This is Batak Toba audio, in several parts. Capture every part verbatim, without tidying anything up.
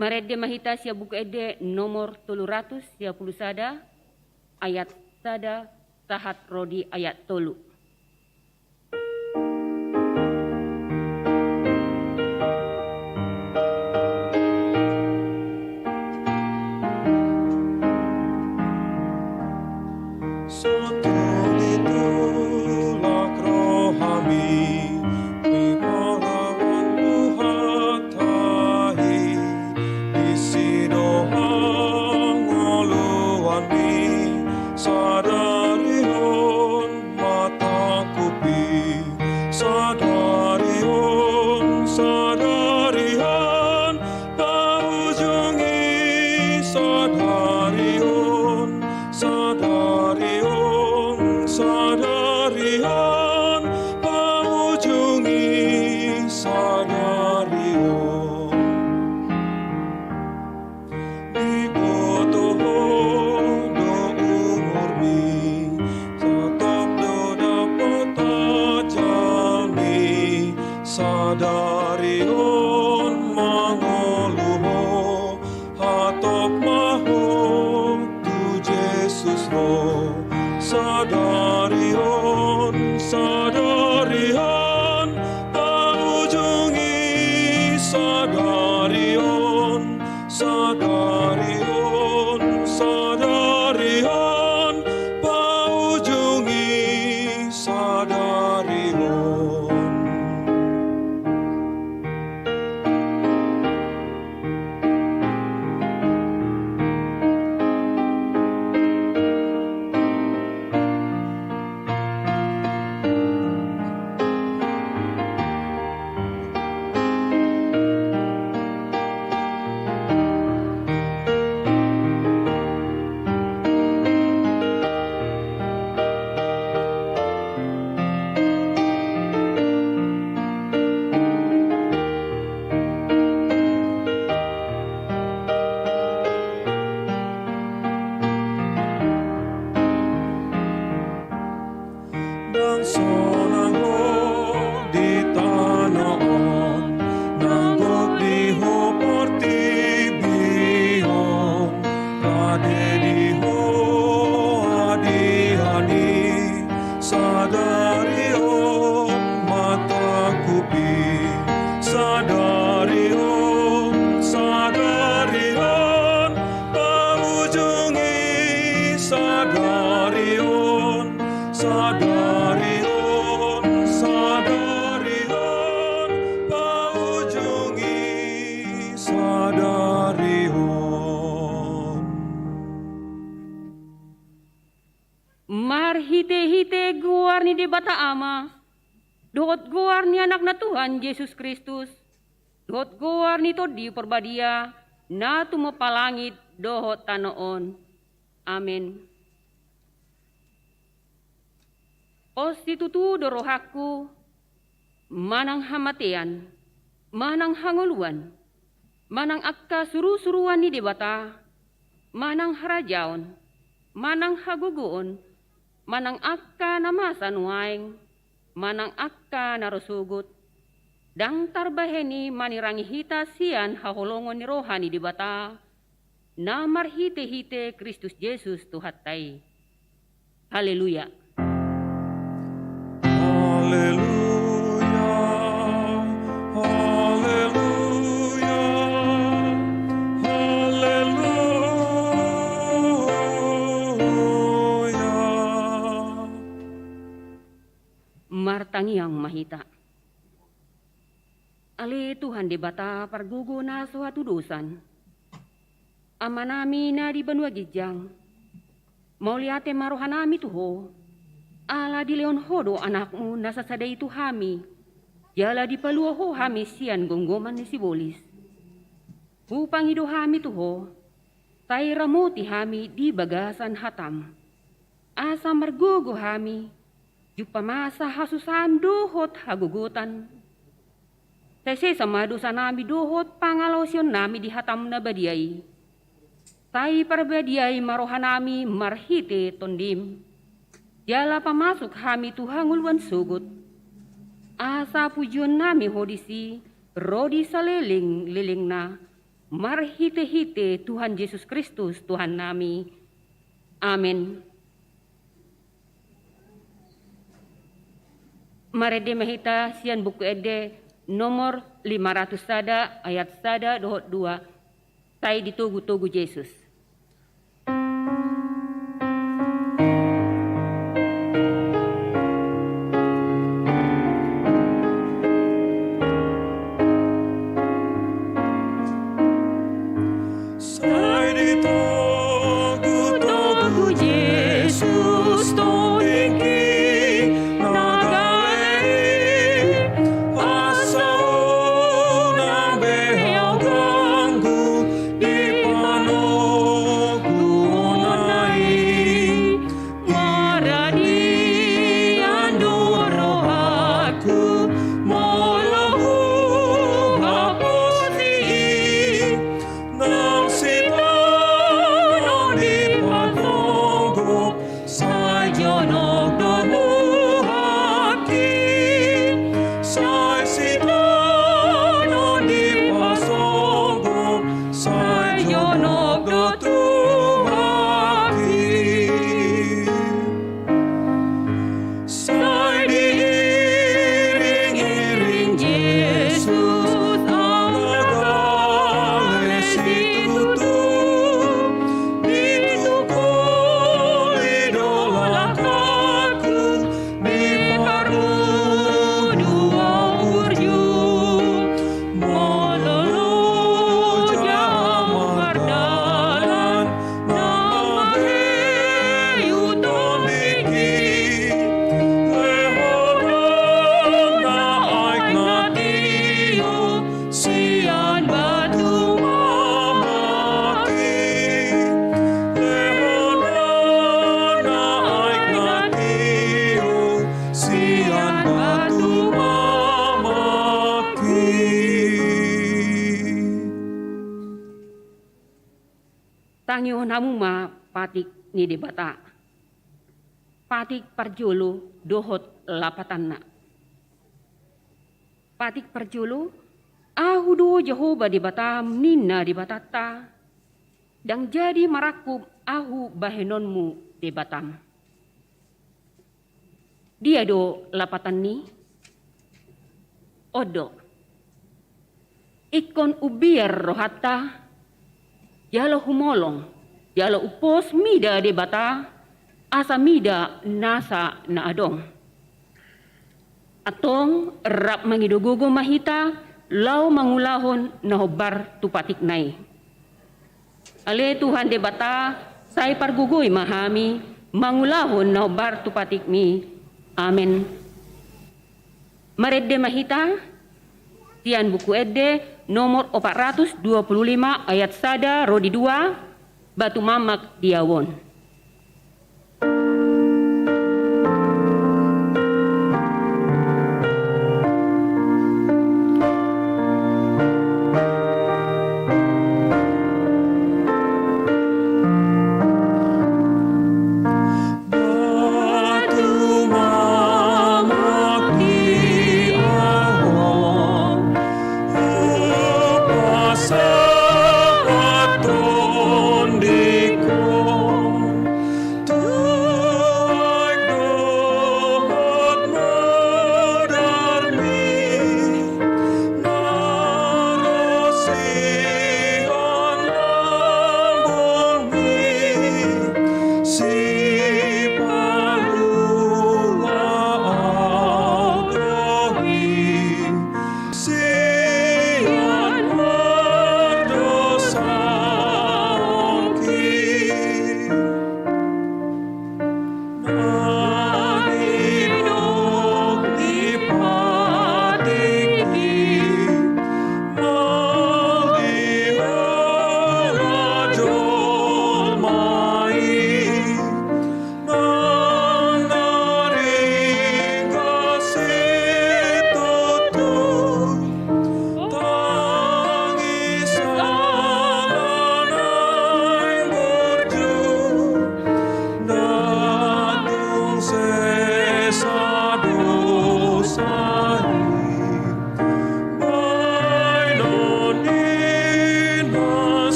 Marende ma hita sian Buku Ende nomor tolu ratus sia pulu sada, ayat sada sahat ro di ayat tolu. Satulak rohami, di palawan Tuhan tahi, disi do hangoluanmi, sadari on ma tangkupi, sadari on, sadari on, paujungi, sadari on, sadari on, sadari on, paujungi, sadari on. Diboto Ho do umurmi, satop do dapot ajalmi, sadari on mangolu Ho, hatop ma Ho tu Jesus ro, sadari on, sadari on, paujungi, sadari on, sadari on, sadari on, paujungi, sadari on. Ndang sonang Ho di tano on, nang gok di Ho portibi on, rade di Ho adi-adi, sadari on ma tangkupi, sadari on, sadari on, paujungi, sadari on, sadari on, sadari on, paujungi, sadari on. Marhite-hite goar ni Debata Ama, dohot goar ni Anakna Tuhan Jesus Kristus, dohot goar ni Tondi Parbadia, na tumompa langit dohot tano on. Amen. Pos situtu do rohangku, manang hamatean, manang hangoluan, manang angka suru-suruan ni Debata, manang harajaon, manang hagogoon, manang angka na masa nuaeng, manang angka na ro sogot, ndang tarbahen i manirangi hita sian haholongon ni roha ni Debata, na marhite-hite Kristus Jesus Tuhanta i. Haleluya. Haleluya, haleluya, haleluya. Martangiang ma hita. Ale Tuhan Debata pargogo na so hatudosan, Amanami na di banua ginjang, mauliate ma rohanami tu Ho, ala dilehon Ho do Anakmu na sasada i tu hami, jala dipalua Ho hami sian gomgoman ni sibolis. Hupangido hami tu Ho, sai ramoti hami di bagasan hataM, asa margogo hami, jumpang masa hasusaan dohot hagogotan. Sai sesa ma dosanami dohot pangalaosionnami di hataM na badia i. Sai parbadiai ma rohanami marhite TondiM. Jala pamasuk hami tu hangoluan sogot. Asa pujionnami Ho disi, ro di salelenglelengna. marhitehite Tuhan Jesus Kristus, Tuhannami. Amen. Marende ma hita sian Buku Ende nomor lima ratus sada, ayat sada dohot dua. Sai ditogutogu Jesus. Sai ditogutogu Jesus tu tingki na gale i, asa unang be ahu ganggu di panoguonna i. Maradian do rohangku molo huhaposi i. Nang sitaonon dipasonggot, sai jonok do huhakki. Sai sitaonon dipasonggot, sai jonok do huhakki. Sai diiringiring Jesus angka gale situtu, ditungkoli do langkangku di parmuduon burju. Molo loja ahu mardalan, na maheu tondingki, lehon do na aek na tio sian batu mamaki. Lehon do na aek na tio sian batu mamaki. Tangihon hamu ma patik ni Debata. Patik parjolo dohot lapatanna. Patik parjolo, Ahu do Jahowa Debatam, ninna Debatanta, ndang jadi marangkup Ahu bahenonmu Debatam. Dia do lapatan ni? On do. Ingkon umbiar rohanta, jala humolong, jala umpos mida Debata, asa mida nasa na adong. Antong rap mangido gogo ma hita, laho mangulahon na hombar tu patikna i. Ale Tuhan Debata, sai pargogoi ma hami, mangulahon na hombar tu patikmi. Amen. Marende ma hita, sian Buku Ende nomor opat ratus dua puluh lima ayat sada ro di dua, batu mamaki di ahu on.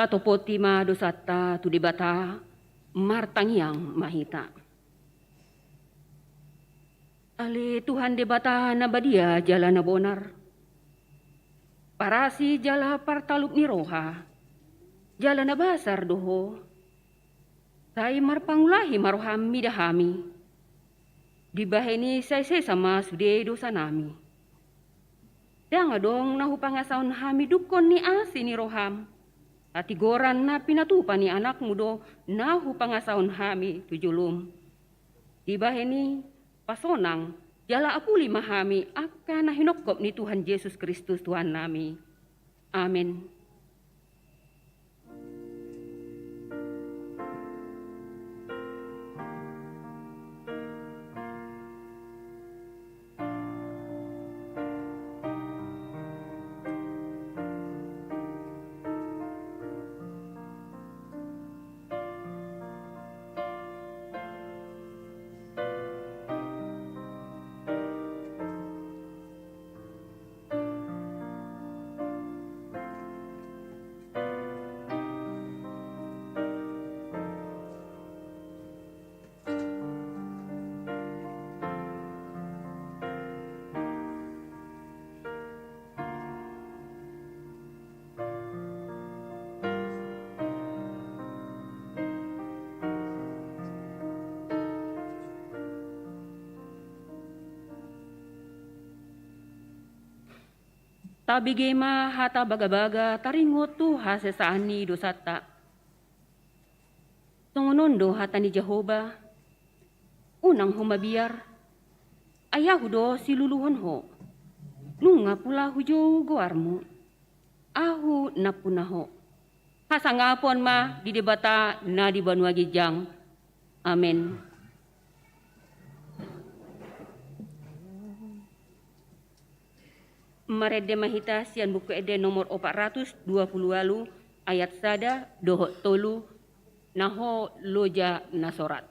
Topoti ma dosanta tu Debata, martangiang ma hita. Ale Tuhan Debata na badia jala na bonar, parasi jala partalup ni roha, jala na basar do Ho. Sai marpangulahi ma roham mida hami. Dibahen i sai sesa ma sude dosanami. Ndang adong na hupangasahon hami dungkon ni asi ni roham, hatigoran na pinatupa ni anakmu do na hupangasahon hami tu jolom. Dibahen i pasonang jala apuli ma hami angka na hinongkop ni Tuhan Jesus Kristus Tuhannami. Amen. Tabege ma hata bagabaga taringot tu hasesaan ni dosanta. Songon on do hata ni Jahowa: Unang ho mabiar, ai Ahu do siluluhon ho. Nunga pola hujou goarmu, Ahu nampuna ho. Hasangapon ma di Debata na di banua ginjang. Amen. Marende ma hita sian Buku Ende nomor opat ratus dua pulu ualu, ayat sada dohot tolu, na ho loja na sorat.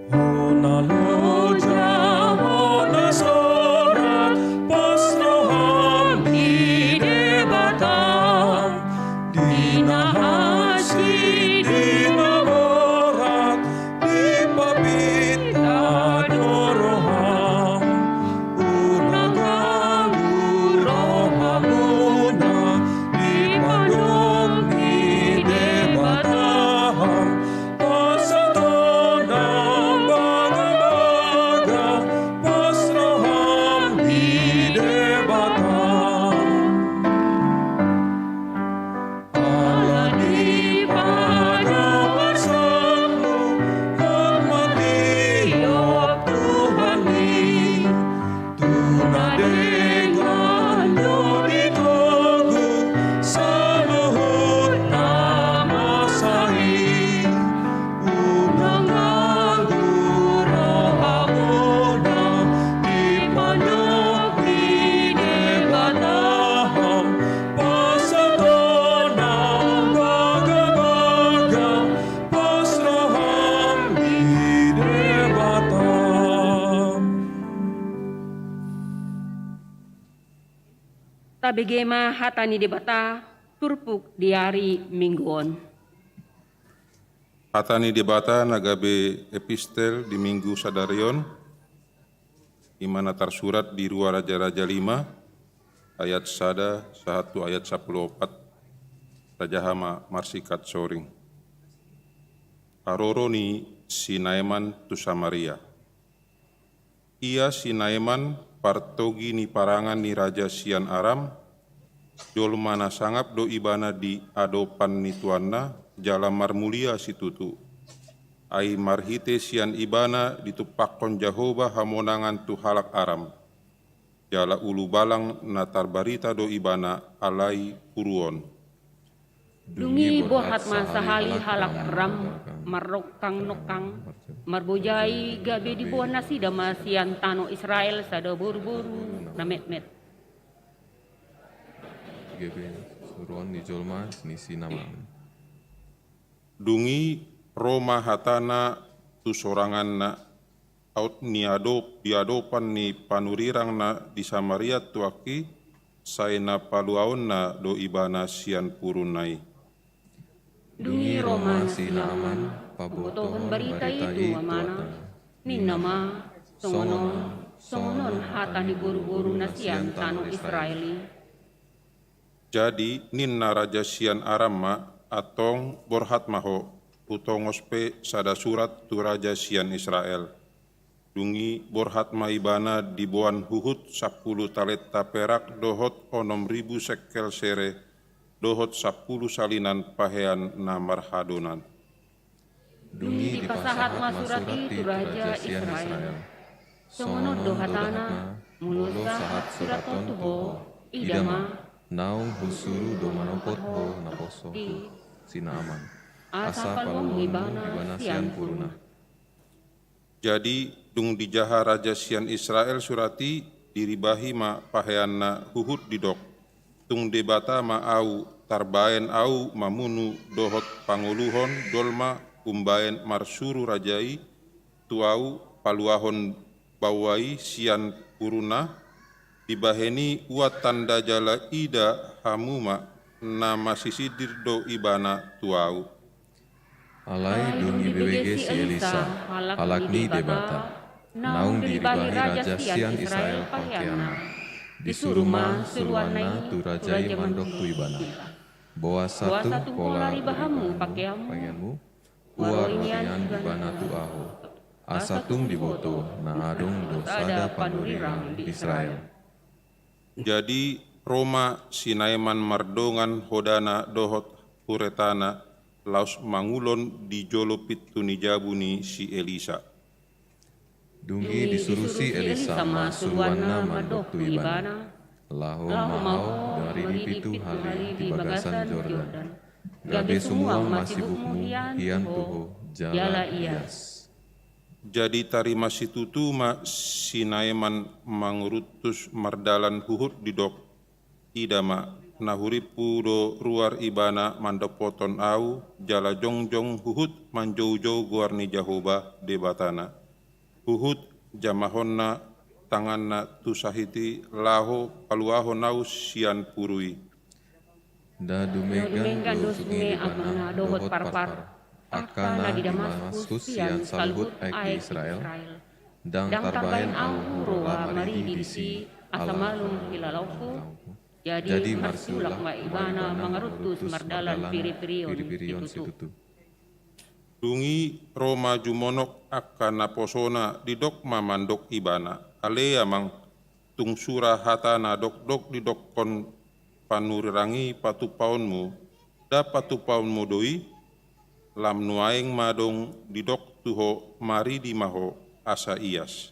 Hona loja, hona sorat, pos roham di Debata, di na asing, di na borat, dipapinta do roham. Unang ganggu rohamuna, dipandok ni Debata. Pasahat hona bagabaga, pos roham di Debata. Ala ni pangalaho, hot ma tiop Tuhan i. Tu na denggan do ditogu saluhut na masa i. Unang ganggu rohamuna, dipandok ni Debata. Pasahat hona bagabaga, pos roham di Debata. Tabege ma hata ni Debata turpuk di ari Minggu on. Hata ni Debata na gabe epistel di Minggu sadari on, i ma na tarsurat di Dua Raja-raja lima, ayat sada sahat tu ayat sampulu opat. Tajaha ma marsingkat soring. Haroro ni si Naeman tu Samaria. Ia si Naeman, partogi ni parangan ni raja sian Aram, jolma na sangap do ibana di adopan ni tuanna, jala marmulia situtu. Ai marhite sian ibana ditumpakkon Jahowa hamonangan tu halak Aram. Jala ulubalang na tarbarita do ibana alai puru on. Dung i borhat ma sahali halak Aram marnongkang-nongkang, marbojai, gabe diboan nasida ma sian tano Israel sada boru-boru na metmet. Gabe suruon ni jolma ni si Naeman. Dung i Ro ma hatana tu soranganna, aut niadop, di adopan ni panurirangna di Samaria tuangki, sai na paluaonna do ibana sian puruna i. Dung i ro ma si Naaman, pabotohon barita i tu amana. Ninna ma, songon on, songon on hata ni boruboru na sian tano Israel i. Jadi ninna raja sian Aram ma, antong borhat ma ho, hutongos pe sada surat tu raja sian Israel. Dung i borhat ma ibana diboan huhut sampulu talenta perak dohot onom ribu sekel sere, dohot sampulu salinan pahean na marhadonan. Dung i dipasahat ma surat i tu raja Israel. Songon on do hatana, molo sahat surat on tu ho, ida ma, naung husuru do manopot ho naposohu, si Naaman, asa paluahonmu ibana sian puruna. Jadi, dung dijaha raja sian Israel surat i, diribahi ma paheanna huhut didok, tung Debata ma ahu, tarbaen ahu mamunu dohot pangoluhon jolma umbaen marsuru raja i tu ahu paluahon baoa i sian puruna, dibahen i ua tanda jala ida hamu ma, na masisindir do ibana tu ahu. Alai dung dibege si Elisa, halak ni Debata, naung diribahi raja sian Israel paheanna, disuru ma suruanna i tu raja i mandok tu ibana, boasa tung pola ribahanmu paheanmu, ua ro nian ibana tu ahu, asa tung diboto na adong do sada panurirang di Israel. Jadi ro ma si Naaman mardongan hodana dohot huretana, laos mangulon di jolo pintu ni jabu ni si Elisa. Dung i disuru si Elisa ma suruanna mandok tu ibana, laho ma ho dari di pitu hali di bagasan Jordan, gabe sumuang ma sibukmu hian tu ho jala ias. Jadi tarima situtu ma si Naaman mangurutus mardalan huhut didok, ida ma, na hurimpu do ruar ibana mandopothon ahu, jala jongjong huhut manjoujou goar ni Jahowa Debatana. Huhut jamahonna tanganna tu sahit i laho paluahon ahu sian puru i. Nda dumenggan do sunge ibana dohot parpar, angka na di Damaskus sian saluhut aek di Israel. Ndang tarbaen ahu ro maridi disi ala malum hilalaonku. Jadi marsiulak ma ibana mangarutus mardalan piripirion situtu. Dung i ro ma jumonok angka naposona, didok ma mandok ibana, ale amang, tung sura hata na dokdok didokkon panurirang i patupaonmu, nda patupaonmu do i? Lam nuaeng ma adong didok tu ho, maridi ma ho asa ias.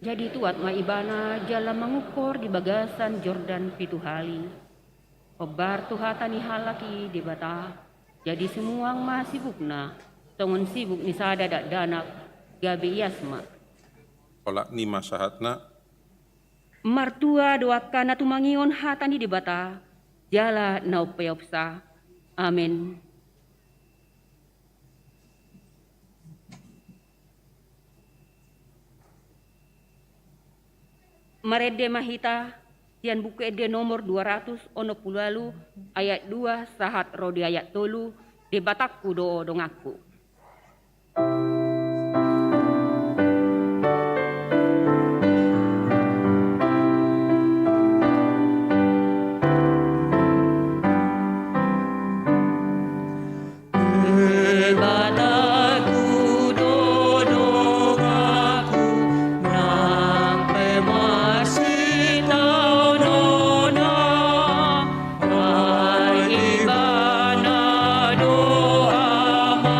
Jadi tuat ma ibana jala mangungkor di bagasan Jordan pitu hali. Hombar tu hata ni halak i Debata, jadi sumuang ma sibukna, songon sibuk ni sada dakdanak, gabe ias ma. Olat ni ma sahatna. Martua do angka na tumangihon hata ni Debata, jala na umpeopsa. Amen. Marende ma hita sian Buku Ende nomor dua ratus onom pulu ualu, ayat dua sahat ro di ayat tolu, Debatangku do donganku. Debatangku do donganku, nang pe marsitaononna, ai Ibana do Ama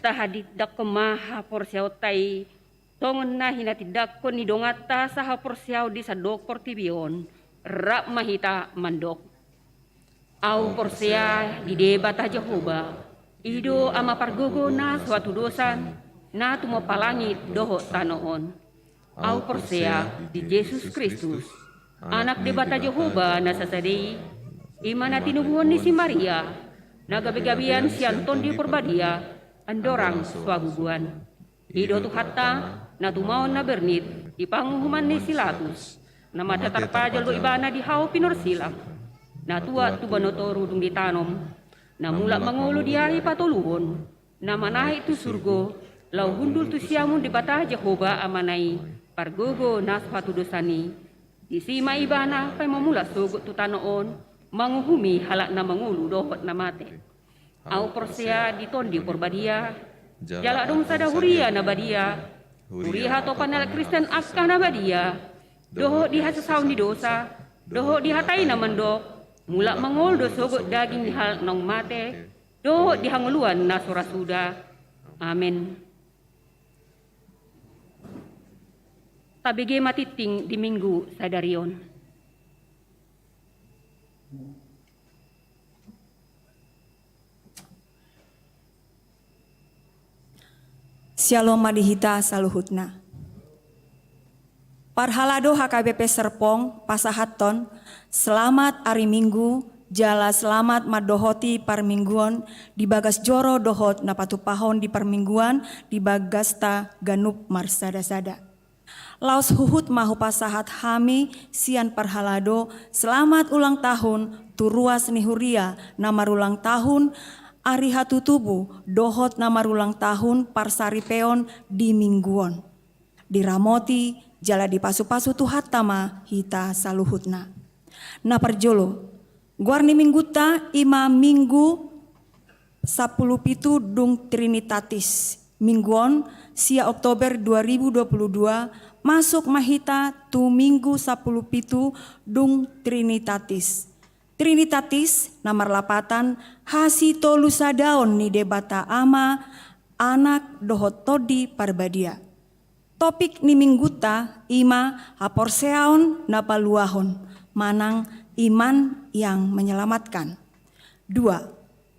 tahatindanghon ma haporseaonta i, songon na hinatindangkon ni donganta sahaporseaon di sandok portibi on, rap ma hita mandok. Ahu porsea di Debata Jahowa, i do Ama pargogo na so hatudosan, na tumompa langit dohot tano on. Ahu porsea di Jesus Kristus, Anak Debata Jahowa na sasada i, i ma na tinubuhon ni si Maria, na gabegabean sian Tondi Porbadia, andorang so habubuhan. I do Tuhanta, na tumaon na bernit di panguhuman ni si Latus, na mate tarpajal do ibana di hau pinorsilang, na tuat tu banua toru dung ditanom, na mulak mangolu di ari patoluhon, na manaek tu surgo, laho hundul tu siamun Debata Jahowa Amana i, pargogo na so hatudosan i. Disi ma ibana paima mulak sogot tu tano on, manguhumi halak na mangolu dohot na mate. Ahu porsea di Tondi Porbadia, jala adong sada huria na badia, huria hatopan ni halak Kristen angka na badia, dohot di hasasaon ni dosa, dohot di hata i na mandok, mulak mangolu do sogot daging ni halak naung mate, dohot di hangoluan na so ra suda. Amen. Tabege ma tingting di Minggu sadari on. Syalom ma di hita saluhutna. Parhalado H K B P Serpong pasahathon selamat ari Minggu, jala selamat mandohoti parmingguon di bagas joro dohot na patupahon di parmingguan di bagasta ganup marsadasada. Laos huhut ma hupasahat hami sian parhalado selamat ulang tahun tu ruas ni huria na marulang tahun ari hatutubu dohot na marulang tahun parsaripeon di Minggu on. Diramoti jala dipasupasu Tuhanta ma hita saluhutna. Na parjolo, goar ni Minggunta i ma Minggu sampulu pitu dung Trinitatis. Minggu on, sia Oktober dua ribu dua puluh dua, masuk ma hita tu Minggu sampulu pitu dung Trinitatis. Trinitatis na marlapatan hasitolusadaon ni Debata Ama, Anak dohot Tondi Parbadia. Topik ni Minggunta i ma haporseaon na paluahon, manang iman yang menyelamatkan. Dua,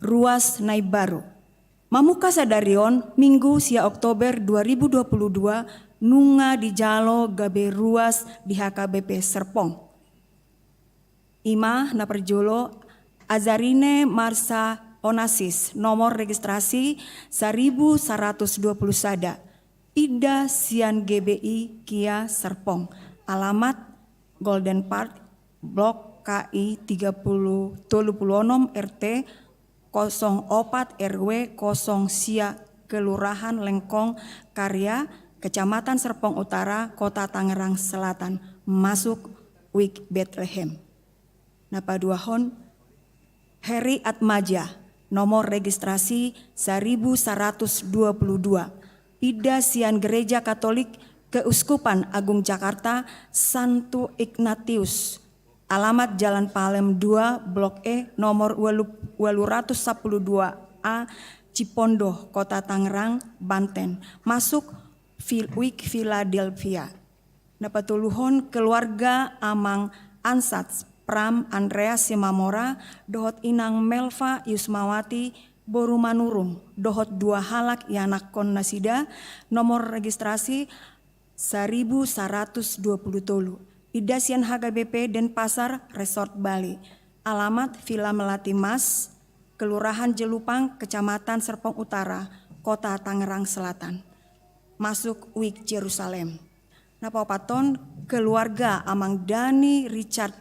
ruas na imbaru. Mamungka sadari on, Minggu sia Oktober dua ribu dua puluh dua, nunga dijalo gabe ruas di H K B P Serpong. I ma na parjolo, Azarine Marsa Onassis, nomor registrasi saribu saratus dua puluh sada, pinda sian G B I Kia Serpong, alamat Golden Park, Blok K I tiga puluh, tolu puluh onom, R T kosong opat, R W kosong sia, Kelurahan Lengkong Karya, Kecamatan Serpong Utara, Kota Tangerang Selatan, masuk Wijk Betlehem. Na paduahon, Heri Atmaja, nomor registrasi saribu saratus dua puluh dua, pinda sian Gereja Katolik Keuskupan Agung Jakarta, Santo Ignatius, alamat Jalan Palem dua, Blok E, nomor walu, walu ratus sampulu dua A, Cipondoh, Kota Tangerang, Banten, masuk Fil-, Wijk Philadelphia. Na patoluhon, keluarga Amang Ansats, Pram Andreas Simamora, dohot Inang Melva Yusmawati, boru Manurung, dohot dua halak ianakkon nasida, nomor registrasi saribu saratus dua puluh tolu. Pinda sian H K B P Denpasar Resort Bali. Alamat Villa Melati Mas, Kelurahan Jelupang, Kecamatan Serpong Utara, Kota Tangerang Selatan. Masuk Wijk Jerusalem. Na paopathon, keluarga Amang Dani Richard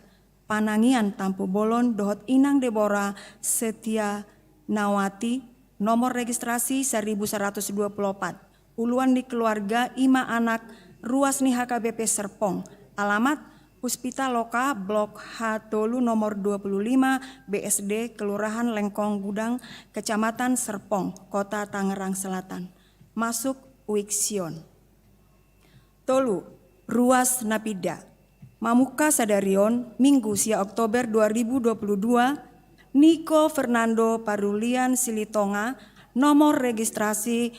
Panangian Tampubolon dohot Inang Deborah Setia Nawati, nomor registrasi saribu saratus dua puluh opat. Uluan ni keluarga i ma anak ruas ni H K B P Serpong. Alamat Puspita Loka, Blok H tolu, nomor dua puluh lima, B S D, Kelurahan Lengkong Gudang, Kecamatan Serpong, Kota Tangerang Selatan. Masuk Wijk Sion. Tolu, ruas na pinda. Mamungka sadari on, Minggu sia Oktober dua ribu dua puluh dua, Niko Fernando Parulian Silitonga, nomor registrasi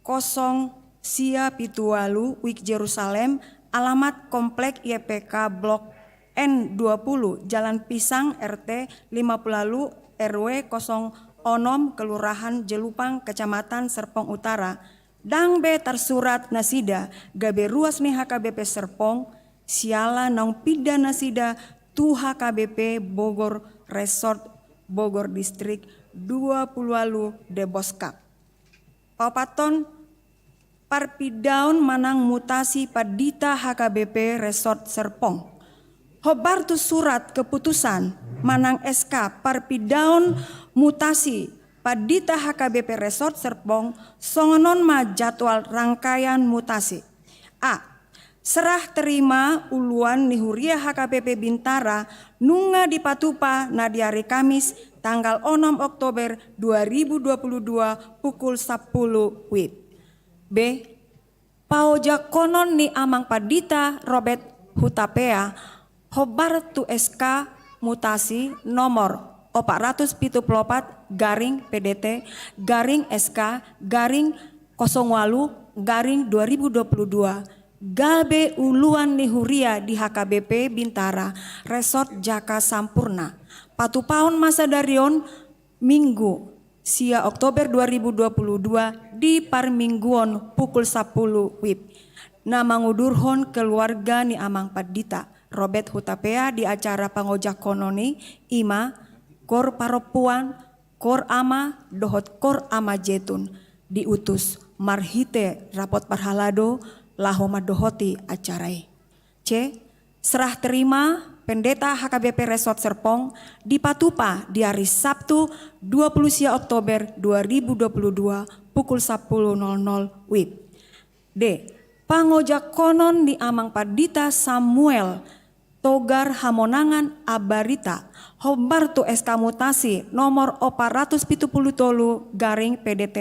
kosong sia pitu ualu, Wik Jerusalem, alamat Komplek Y P K Blok N dua puluh, Jalan Pisang, R T lima puluh ualu, R W kosong onom, Kelurahan Jelupang, Kecamatan Serpong Utara. Ndang be tarsurat nasida gabe ruas ni H K B P Serpong, siala naung pinda nasida tu H K B P Bogor Resort, Bogor Distrik, dua puluh ualu Deboskap. Paopathon, parpindaon manang mutasi pandita H K B P Resort Serpong. Hombar tu surat keputusan manang S K parpindaon mutasi pandita H K B P Resort Serpong, songon on ma jadwal rangkaian mutasi. A. Serah terima uluan ni Huria H K B P Bintara nunga dipatupa na di ari Kamis tanggal onom Oktober dua ribu dua puluh dua pukul sampulu wib. B. Paojakkonon ni Amang Pandita Robert Hutapea hombar tu S K mutasi nomor opat ratus pitu puluh opat garing P D T garing S K garing kosong ualu garing dua ribu dua puluh dua, gabe uluan ni huria di H K B P Bintara Resort Jaka Sampurna. Patupaon ma sadari on, Minggu, sia Oktober dua ribu dua puluh dua, di parmingguon pukul sampulu wib. Na mangudurhon keluarga ni Amang Pandita Robert Hutapea di acara pangojakkonon i, i ma Kor Parompuan, Kor Ama dohot Kor Ama Jetun, diutus marhite rapot parhalado laho mandohoti acara i. C. Serah terima Pendeta H K B P Resort Serpong dipatupa di ari Sabtu dua puluh sia Oktober dua ribu dua puluh dua pukul sampulu nol nol wib. D. Pangojakkonon ni Amang Pandita Samuel Togar Hamonangan Abarita hombar tu S K mutasi nomor opat ratus pitu puluh tolu garing P D T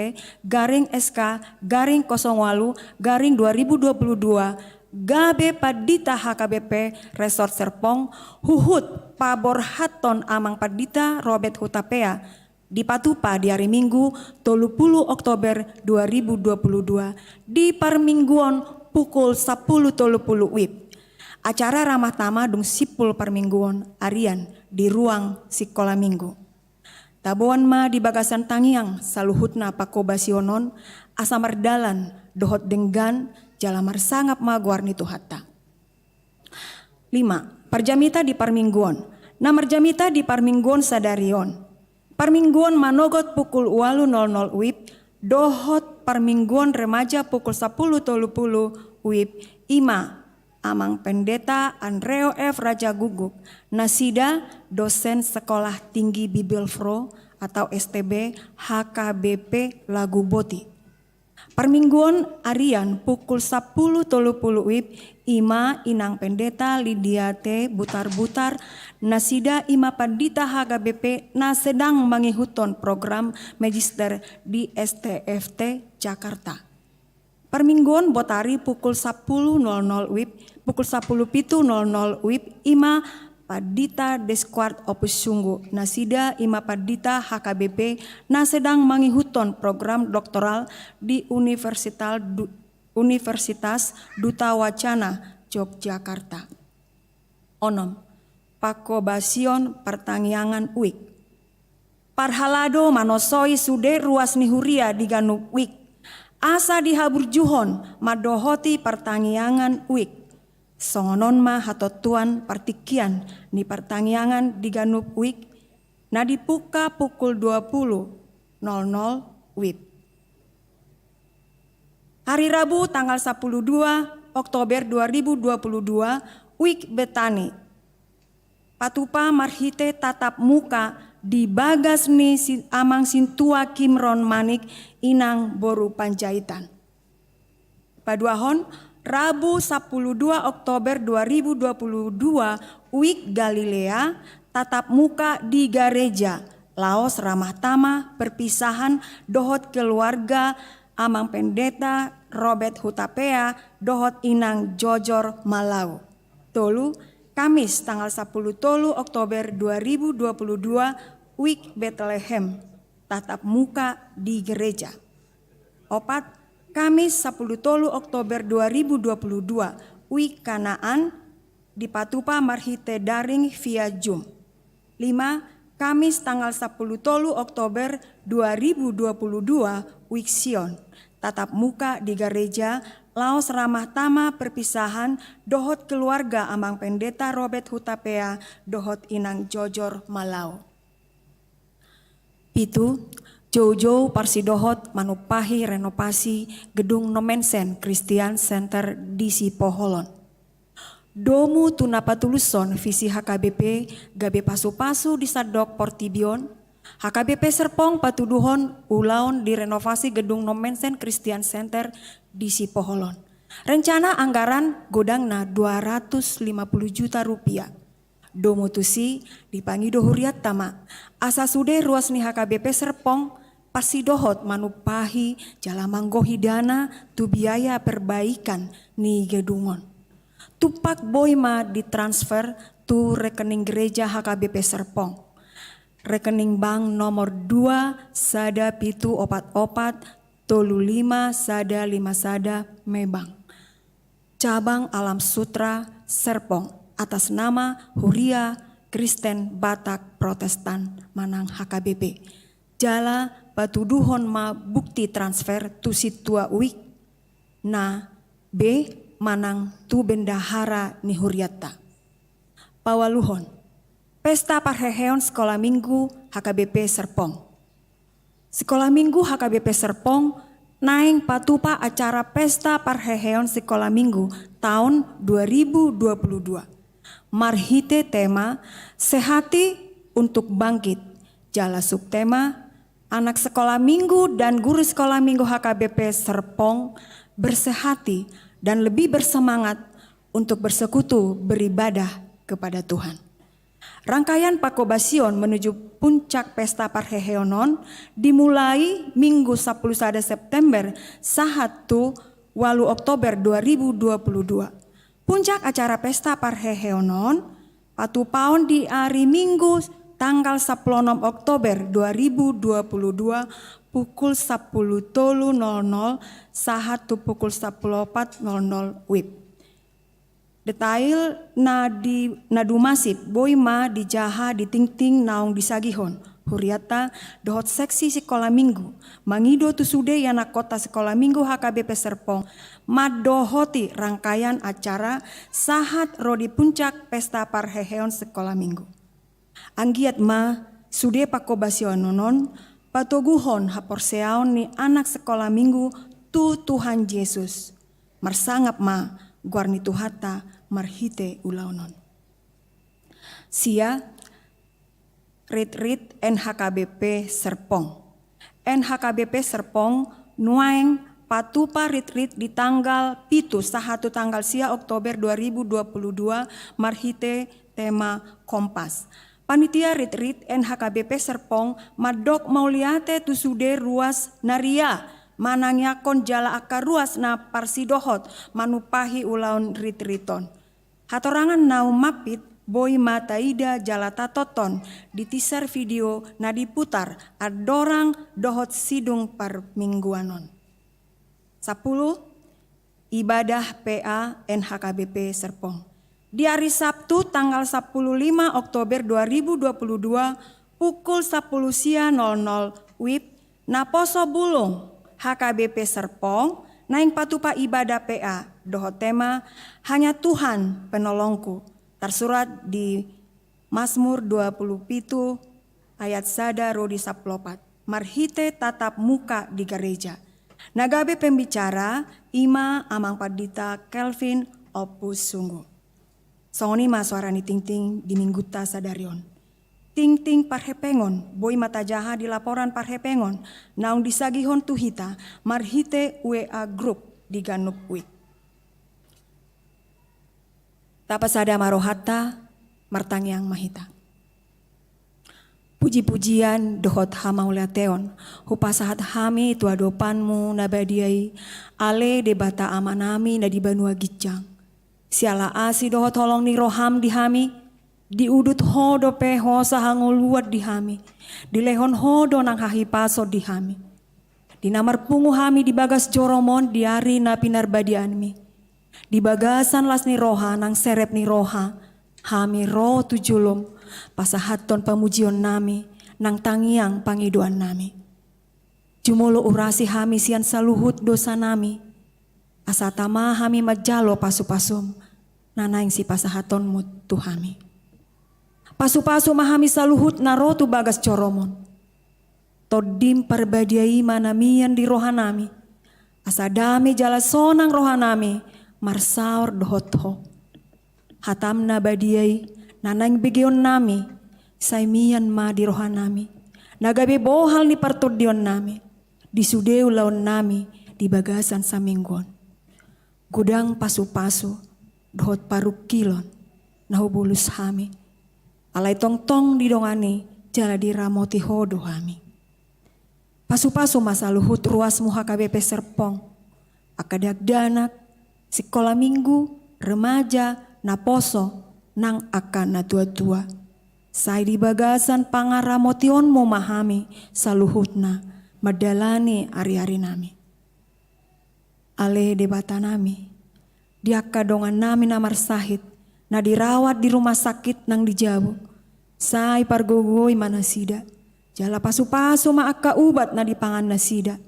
garing S K garing kosong ualu garing dua ribu dua puluh dua, gabe Pandita H K B P Resort Serpong, huhut paborhathon Amang Pandita Robert Hutapea, dipatupa di ari Minggu tolu puluh Oktober dua ribu dua puluh dua, di parmingguon pukul sampulu tolu puluh wib. Acara ramah tamah dung simpul parmingguon arian di ruang sikola Minggu. Taboan ma di bagasan tangiang saluhutna pangkobasion on, asa mardalan dohot denggan jala marsangap ma goar ni Tuhanta. Lima. Parjamita di parmingguon. Na marjamita di parmingguon sadari on. Parmingguon manogot pukul ualu nol nol wib, dohot parmingguon remaja pukul sampulu tolu puluh wib, i ma Amang Pendeta Andreo F Rajaguguk, nasida dosen Sekolah Tinggi Bibelvrouw atau S T B H K B P Laguboti. Parmingguon arian pukul sampulu tolu puluh wib, i ma Inang Pendeta Lidiate Butarbutar, nasida i ma pandita H K B P na sedang mangihuthon program magister di S T F T Jakarta. Parmingguon botari pukul sampulu nol nol wib, pukul sampulu pitu nol nol wib, i ma Pandita Desquart Opus Sunggu, nasida i ma pandita H K B P na sedang mangihuthon program doktoral di Universitas Du-, Universitas Duta Wacana, Yogyakarta. Onom. Pangkobasion partangiangan wijk. Parhalado manosoi sude ruas ni huria di ganup wijk, asa dihaburjuhon mandohoti partangiangan wijk. Songon on ma hatontuan partingkian ni partangiangan di ganup wijk, na dipungka pukul dua puluh nol nol wib. Hari Rabu tanggal sampulu dua Oktober dua ribu dua puluh dua, wijk Betani. Patupa marhite tatap muka di bagas ni si-, Amang Sintua Kimron Manik, Inang boru Panjaitan. Paduahon, Rabu sampulu dua Oktober dua ribu dua puluh dua, wijk Galilea, tatap muka di gareja, laos ramah tamah perpisahan dohot keluarga Amang Pendeta Robert Hutapea dohot Inang Jojor Malau. Tolu, Kamis tanggal sampulu tolu Oktober dua ribu dua puluh dua, wijk Betlehem. tatap muka di gereja. Opat, Kamis sampulu tolu Oktober dua ribu dua puluh dua, Wik Kanaan, dipatupa marhite daring via Zoom. Lima, Kamis tanggal sampulu tolu Oktober dua ribu dua puluh dua, Wik Sion, tatap muka di gareja, laos ramah tamah perpisahan dohot keluarga Amang Pendeta Robert Hutapea dohot Inang Jojor Malau. Pitu, joujou parsidohot manumpahi renovasi gedung Nommensen Christian Center di Sipoholon. Domu tu na patulushon visi H K B P gabe pasupasu di sandok portibi on, H K B P Serpong patuduhon ulaon di renovasi gedung Nommensen Christian Center di Sipoholon. Rencana anggaran godangna dua ratus lima puluh juta rupiah. Domu tusi dipangido hurianta ma, asa sude ruas ni H K B P Serpong parsidohot manumpahi jala manggohi dana tu biaya perbaikan ni gedung on. Tumpak boi ma ditransfer tu rekening gereja H K B P Serpong, rekening bank nomor dua sada pitu opat opat tolu lima sada lima sada, Mebank, cabang Alam Sutra, Serpong, atas nama Huria Kristen Batak Protestan manang H K B P. Jala patuduhon ma bukti transfer tu sintua Wik na be manang tu bendahara ni hurianta. Paualuhon, pesta parheheon Sikola Minggu H K B P Serpong. Sikola Minggu H K B P Serpong naeng patupa acara pesta parheheon Sikola Minggu taon dua ribu dua puluh dua marhite tema Sehati untuk Bangkit, jala subtema Anak Sekolah Minggu dan Guru Sekolah Minggu H K B P Serpong bersehati dan lebih bersemangat untuk bersekutu beribadah kepada Tuhan. Rangkaian pangkobasion menuju puncak pesta parheheon on dimulai Minggu sampulu sada September sahat tu ualu Oktober dua ribu dua puluh dua. Puncak acara pesta parheheon on patupaon di ari Minggu tanggal sampulu onom Oktober dua ribu dua puluh dua, pukul sampulu tolu nol nol sahat tu pukul sampulu opat nol nol wib. Detail na di, na dumasip boi ma dijaha di tingting naung disagihon hurianta dohot seksi Sikola Minggu. Mangido tu sude ianakhonta Sikola Minggu H K B P Serpong mandohoti rangkaian acara sahat ro di puncak pesta parheheon Sikola Minggu. Anggiat ma sude pangkobasion on patoguhon haporseaon ni anak Sikola Minggu tu Tuhan Jesus. Marsangap ma goar ni Tuhanta marhite ulaon on. Sia, Ritrit N H K B P Serpong. N H K B P Serpong nuaeng patupa ritrit di tanggal pitu sahat tu tanggal sia Oktober dua ribu dua puluh dua marhite tema Kompas. Panitia ritrit N H K B P Serpong mandok mauliate tu sude ruas na ria manangiangkon jala angka ruas na parsidohot manumpahi ulaon ritrit on. Hatorangan naung mampit boi ma taida jala tatonton di teaser video na diputar andorang dohot sidung parmingguan on. Sampulu, ibadah P A N H K B P Serpong. Di ari Sabtu tanggal sampulu lima Oktober dua ribu dua puluh dua, pukul sampulu sia nol nol wib, Naposo Bulung H K B P Serpong naeng patupa ibadah P A dohot tema Hanya Tuhan Penolongku, tarsurat di Mazmur dua pulu pitu ayat sada ro di sampulu opat, marhite tatap muka di gareja. Na gabe pembicara i ma Amang Pandita Kelvin Ompus Sunggu. Songon i ma soara ni tingting di minggunta sadari on. Tingting parhepengon boi ma tajaha di laporan parhepengon naung disagihon tu hita marhite W A group di ganup wik. Tapasada ma rohanta, martangiang ma hita. Puji-pujian dohot hamauliateon hupasahat hami tu adopanmu na badia i, ale Debata Amanami na di banua ginjang. Siala asi dohot holong ni roham di hami, diudut ho dope hosa hangoluan di hami. Dilehon Ho do nang hahipason di hami. Di na marpungu hami di bagas joroM on di ari na pinarbadiaonMi. Di bagasan las ni roha nang serep ni roha, hami ro tu joloM, pasahathon pamujionnami, nang tangiang pangidoannami. Jumolo urasi hami sian saluhut dosanami, asa tama hami manjalo pasupasuM, na naeng sipasahatonMu tu hami. Pasupasu ma hami saluhut na ro tu bagas joroM on. TondiM Parbadia i ma na mian di rohanami, asa dame jala sonang rohanami marsaor dohot Ho. HataM na badia i, na naeng begeonnami, sai mian ma di rohanami, na gabe bohal ni partondionnami, di sude ulaonnami, di bagasan saminggu on. Godang pasupasu, dohot parungkilon, na hubolus hami. Alai tongtong didongani, jala diramoti Ho do hami. Pasupasu ma saluhut ruasMu H K B P Serpong, angka dakdanak, sikola minggu, remaja, naposo, nang angka natuatua. Sai di bagasan pangaramotionMu ma hami, saluhutna, mandalani ariarinami. Ale Debatanami, di angka dongannami na marsahit, na dirawat di rumah sakit nang di jabu, sai pargogoi ma nasida, jala pasupasu ma angka ubat na dipangan nasida,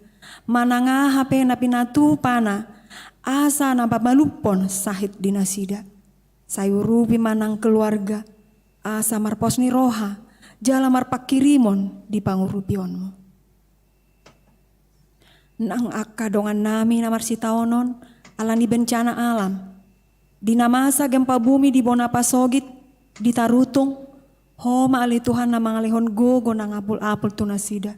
manang aha pe na pinatupana, asa na pamalumhon sahit di nasida. Sai urupi ma nang keluarga, asa marpos ni roha, jala marpanghirimon di pangurupionMu. Nang angka dongannami na marsitaonon, ala ni bencana alam. Di na masa gempa bumi di bona pasogit, di Tarutung, Ho ma ale Tuhan na mangalehon gogo nang apul-apul tu nasida.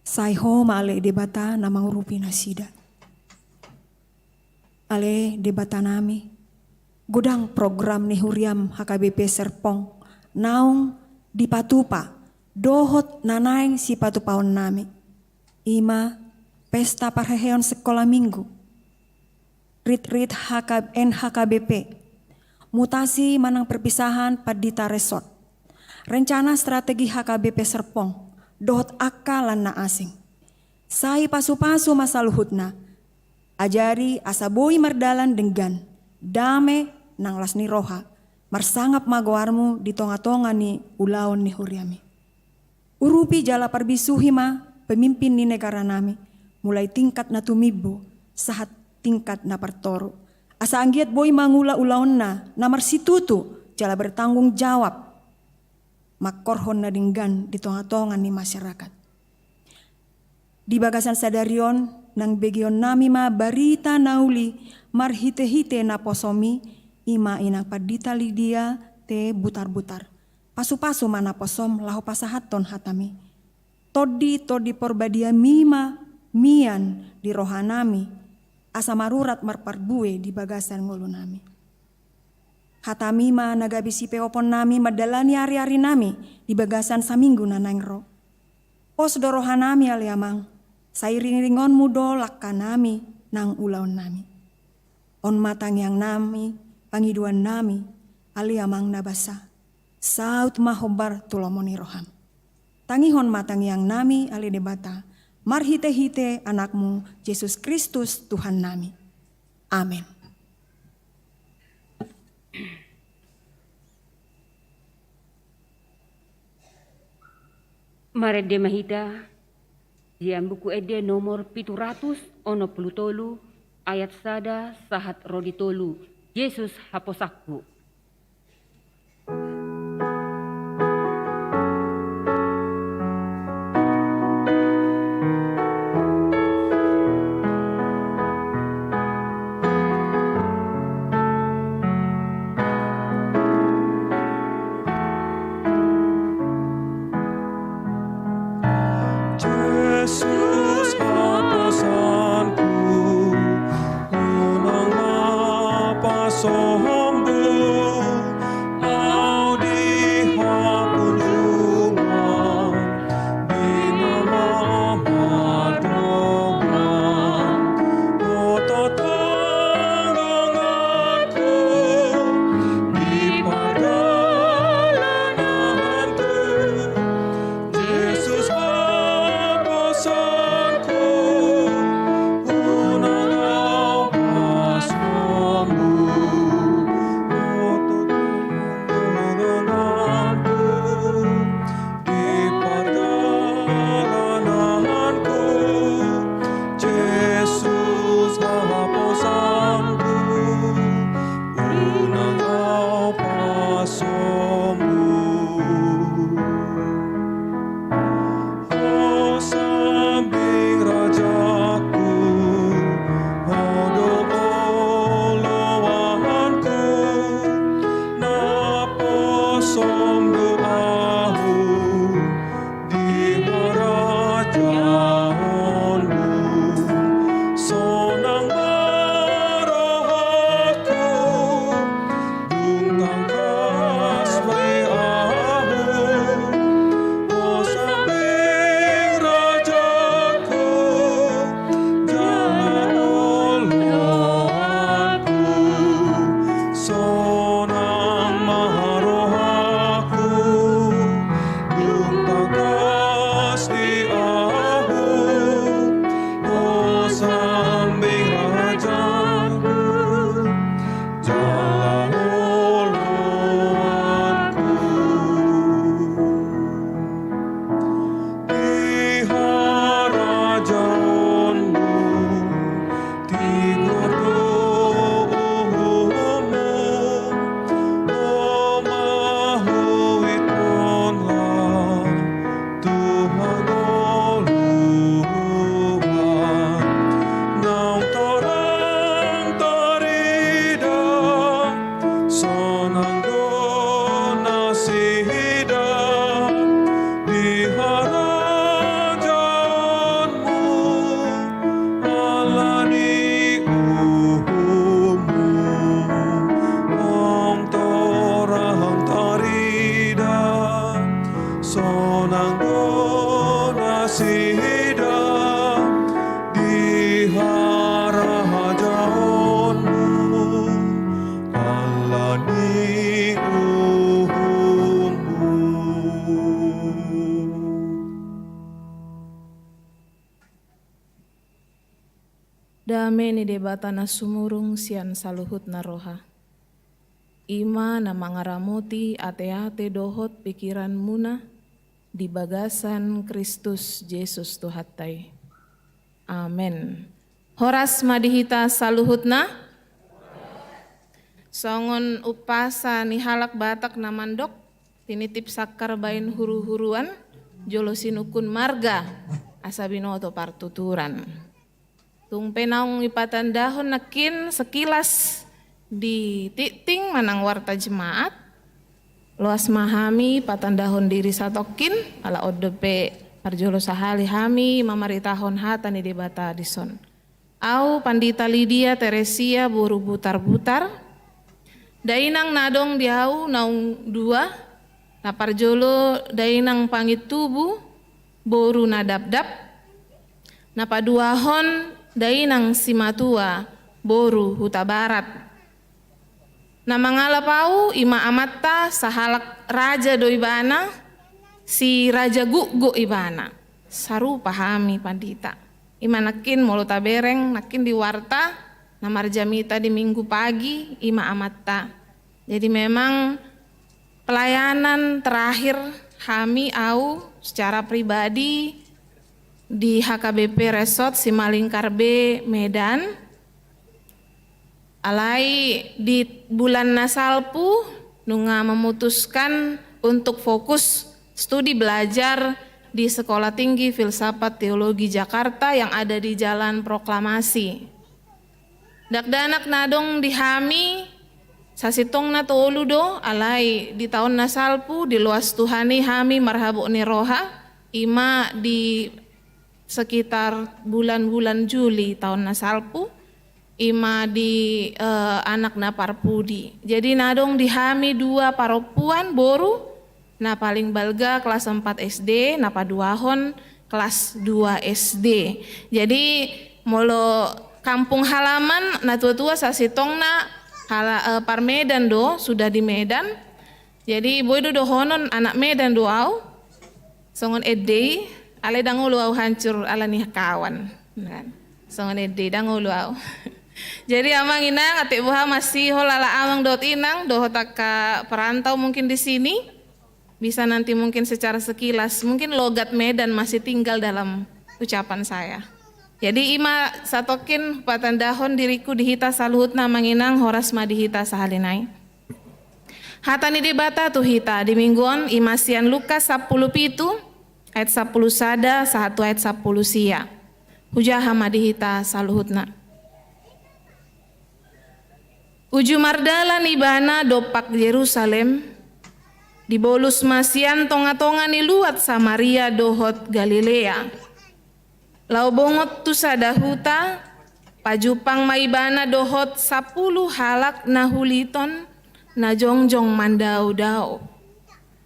Sai Ho ma ale Debata na mangurupi nasida. Ale Debatanami, godang program ni huriaM H K B P Serpong, naung dipatupa, dohot na naeng sipatupaonnami. I ma pesta parheheon sikola minggu. Rit-rit H K, N H K B P. Mutasi manang perpisahan pandita resort. Rencana strategi H K B P Serpong, dohot angka lan na asing. Sai pasupasu ma saluhutna. Ajari asa boi mardalan denggan, dame nang las ni roha, marsangap ma goarMu di tonga-tonga ni ulaon ni huriaMi. Urupi jala parbisuhi ma pemimpin ni negaranami, mulai tingkat na tumimbo, sahat tingkat na partoru. Asa anggiat boi mangula ulaonna, na marsitutu, jala bertanggung jawab. Mangkorhon na denggan di tonga-tonga ni masyarakat. Di bagasan sadari on, nang begeonnami ma barita na uli marhite-hite naposoMi, i ma inang pandita Lidia T Butarbutar. Pasupasu ma naposoM laho pasahathon hataMi. Tondi, Tondi Parbadiami ma mian di rohanami, asa marurat marparbue di bagasan ngolunami. HataMi ma na gabe sipeoponnami mandalani ari-arinami di bagasan saminggu na naeng ro. Pos do rohanami ale Amang, sai riringonMu do langkanami nang ulaonnami. On ma tangiangnami, pangidoannami, ale Amang na basa. Saut ma hombar tu lomo ni rohaM. Tangihon ma tangiangnami ale Debata, marhite-hite AnakMu Jesus Kristus Tuhannami. Amen. Marende ma hita sian Buku Ende nomor pitu ratus onom pulu tolu, ayat sada sahat ro di tolu. Jesus haposanku. Jesus haposanku, unang ma pasombu au di hapunjungan, di na mamadongan oto tonggonganku di pardalanan tu Sida di harajaonmu, ala ni uhummu. Dame ni Debata na sumurung sian saluhutna roha, i ma na mangaramoti ateate dohot pikiranmuna di bagasan Kristus Jesus Tuhanta i. Amen. Horas ma di hita saluhutna. Songon umpasa ni halak Batak na mandok, tinitip sangkar baen huruhuruan, jolo sinungkun marga, asa binoto partuturan. Tung pe naung ipatandahon nangkin sekilas di tingting manang warta jemaat, loas ma hami patandahon diri satongkin, ala on dope parjolo sahali hami mamaritahon hata ni Debata dison. Au Pandita Lidia Teresia boru Butarbutar, dainang na adong di au naung dua, na parjolo dainang Pangintubu boru Nadapdap, na paduahon dainang Simatua boru Hutabarat. Na mangalap au i ma amanta, sahalak raja do ibana, si Raja Gukguk ibana. Sarupa hami Pandita. I ma nangkin molo tabereng nangkin di warta na marjamita di Minggu pagi, i ma amanta. Jadi memang pelayanan terakhir hami, au secara pribadi, di H K B P Resort Simalingkar B Medan. Alai di bulan na salpu nunga memutuskan untuk fokus studi belajar di Sekolah Tinggi Filsafat Teologi Jakarta yang ada di Jalan Proklamasi. Dakdanak na adong di hami sasintongna tolu do, alai di taon na salpu diloas Tuhan i hami marhabot ni roha, i ma di sekitar bulan-bulan Juli taon na salpu, i ma di, eh, anak na parpudi. Jadi na adong di hami dua parompuan boru, na paling balga kelas empat S D, na paduahon kelas dua S D. Jadi molo kampung halaman na tua-tua sasintongna hala-, eh, par Medan do, sudah di Medan. Jadi boi do dohonon anak Medan do au. Songon ende i, alai ndang olo au hancur ala ni kawan. Kan? Songon ende i, ndang olo au. Jadi amang inang, atik boha masihol ala amang dohot inang, dohot angka perantau mungkin di sini, bisa nanti mungkin secara sekilas, mungkin logat Medan masih tinggal dalam ucapan saya. Jadi i ma satongkin patandahon diriku di hita saluhutna amang inang, horas ma di hita sahali nai. Hata ni Debata tu hita di minggu on i ma sian Lukas sampulu pitu ayat sampulu sada sahat tu ayat sampulu sia. Hujaha ma di hita saluhutna. Uju mardalan ibana dompak Jerusalem, dibolus ma sian tonga-tonga ni luat Samaria dohot Galilea. Laho bongot tu sada huta, pajumpang ma ibana dohot sampulu halak na huliton na jongjong mandao-dao.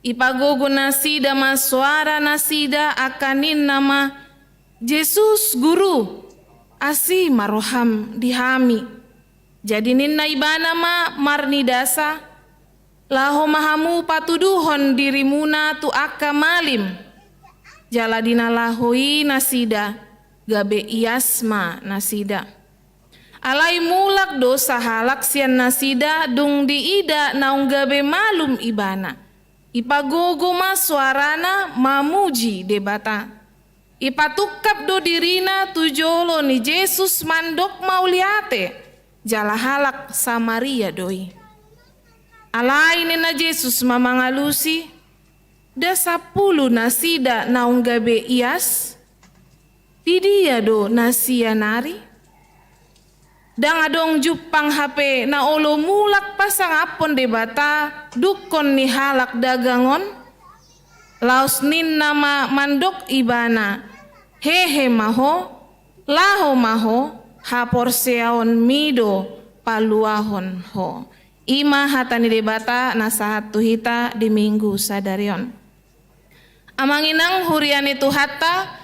Ipagogo nasida ma soara nasida angka ninna ma, "Jesus, Guru, asi ma roham di hami." Jadi ninna ibana ma marnidasa, "Laho ma hamu patuduhon dirimuna tu angka malim." Jala di na laho i nasida, gabe ias ma nasida. Alai mulak do sahalak sian nasida dung diida naung gabe malum ibana. Ipagogo ma soarana mamuji Debata. Ipatungkap do dirina tu jolo ni Jesus mandok mauliate, jala halak Samaria do i. Alai ninna Jesus ma mangalusi, "Nda sampulu nasida naung gabe ias? Didia do na sia nari? Ndang adong jumpang hape na olo mulak pasangaphon Debata dungkon ni halak dagang on?" Laos ninna ma mandok ibana, "Hehe ma ho, laho ma ho, haporseaonmi do paluahon ho." I ma hata ni Debata na sahat tu hita di minggu sadari on. Amang inang huria ni Tuhanta,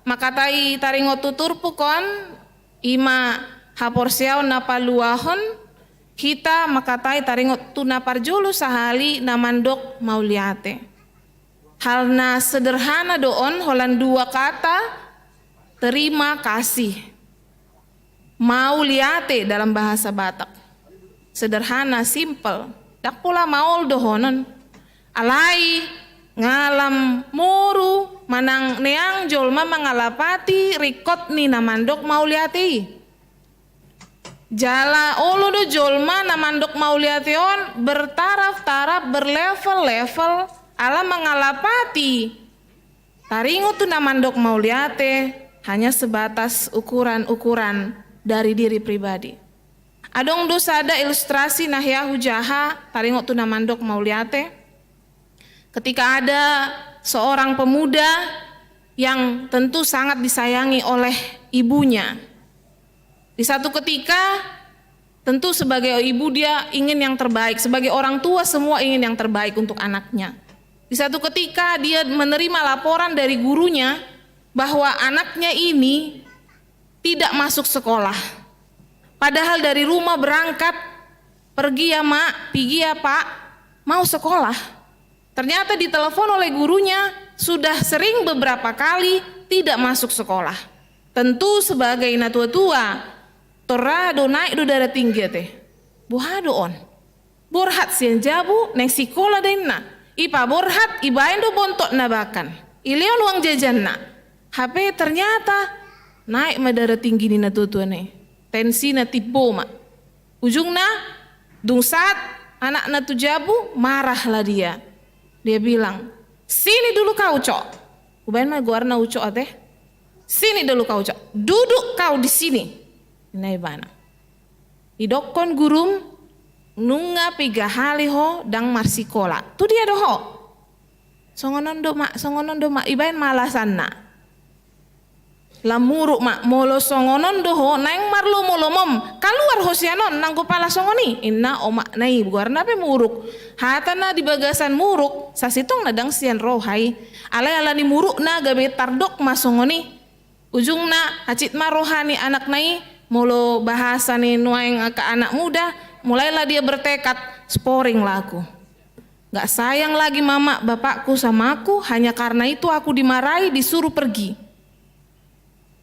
Mangkatai taringot tu turpuk on, i ma haporseaon na paluahon hita mangkatai taringot tu na parjolo sahali na mandok mauliate. Hal na sederhana do on, holan dua kata, terima kasih. Mauliate dalam bahasa Batak. Sederhana, simple. Ndang pola maol dohonon. Alai, nga lam moru manang neang jolma mangalapati ringkot ni na mandok mauliate i. Jala olo do jolma na mandok mauliate on bertaraf-taraf, berlevel-level, ala mangalapati taringot tu na mandok mauliate hanya sebatas ukuran-ukuran dari diri pribadi. Adong do sada ilustrasi na hea hujaha taringot tu na mandok mauliate. Ketika ada seorang pemuda yang tentu sangat disayangi oleh ibunya. Di satu ketika, tentu sebagai ibu dia ingin yang terbaik, sebagai orang tua semua ingin yang terbaik untuk anaknya. Di satu ketika dia menerima laporan dari gurunya bahwa anaknya ini tidak masuk sekolah. Padahal dari rumah berangkat, pergi ya mak, pigi ya pak, mau sekolah. Ternyata ditelepon oleh gurunya, sudah sering beberapa kali tidak masuk sekolah. Tentu sebagai natua-tua, torra do naek do darah tinggi ate. Boha do on? Borhat sian jabu, naeng sikola da inna. Ipaborhat, ibaen do bontot na bakan. Ilehon uang jajanna. Hape ternyata naek ma darah tinggi ni natua-tua na i. Tensina timbo ma. Ujungna, dung saat anakna tu jabu, marahlah dia. Dia bilang, "Sini dulu kau, Ucok." Hubaen ma goarna Ucok ate. "Sini dulu kau, Ucok. Duduk kau di sini." Ninna ibana. Didokkon gurum, "Nunga piga hali ho ndang marsikola?" Tu dia do ho? "Songon on do mak, songon on do mak," ibaen ma alasanna. Lam muruk ma, "Molo songon on do ho, naeng marlomolomom, kaluar ho sian on, nanggo pala songon i," inna omakna i, goarna pe muruk. Hata na di bagasan muruk, sasintongna ndang sian roha i. Alai ala ni murukna gabe tardok ma songon i. Ujungna, hansit ma roha ni anakna i, molo bahasa ni nuaeng angka anak muda, mulailah dia bertekad, "Sporing lah aku. Nggak sayang lagi mama bapakku sama aku, hanya karena itu aku dimarahi, disuruh pergi."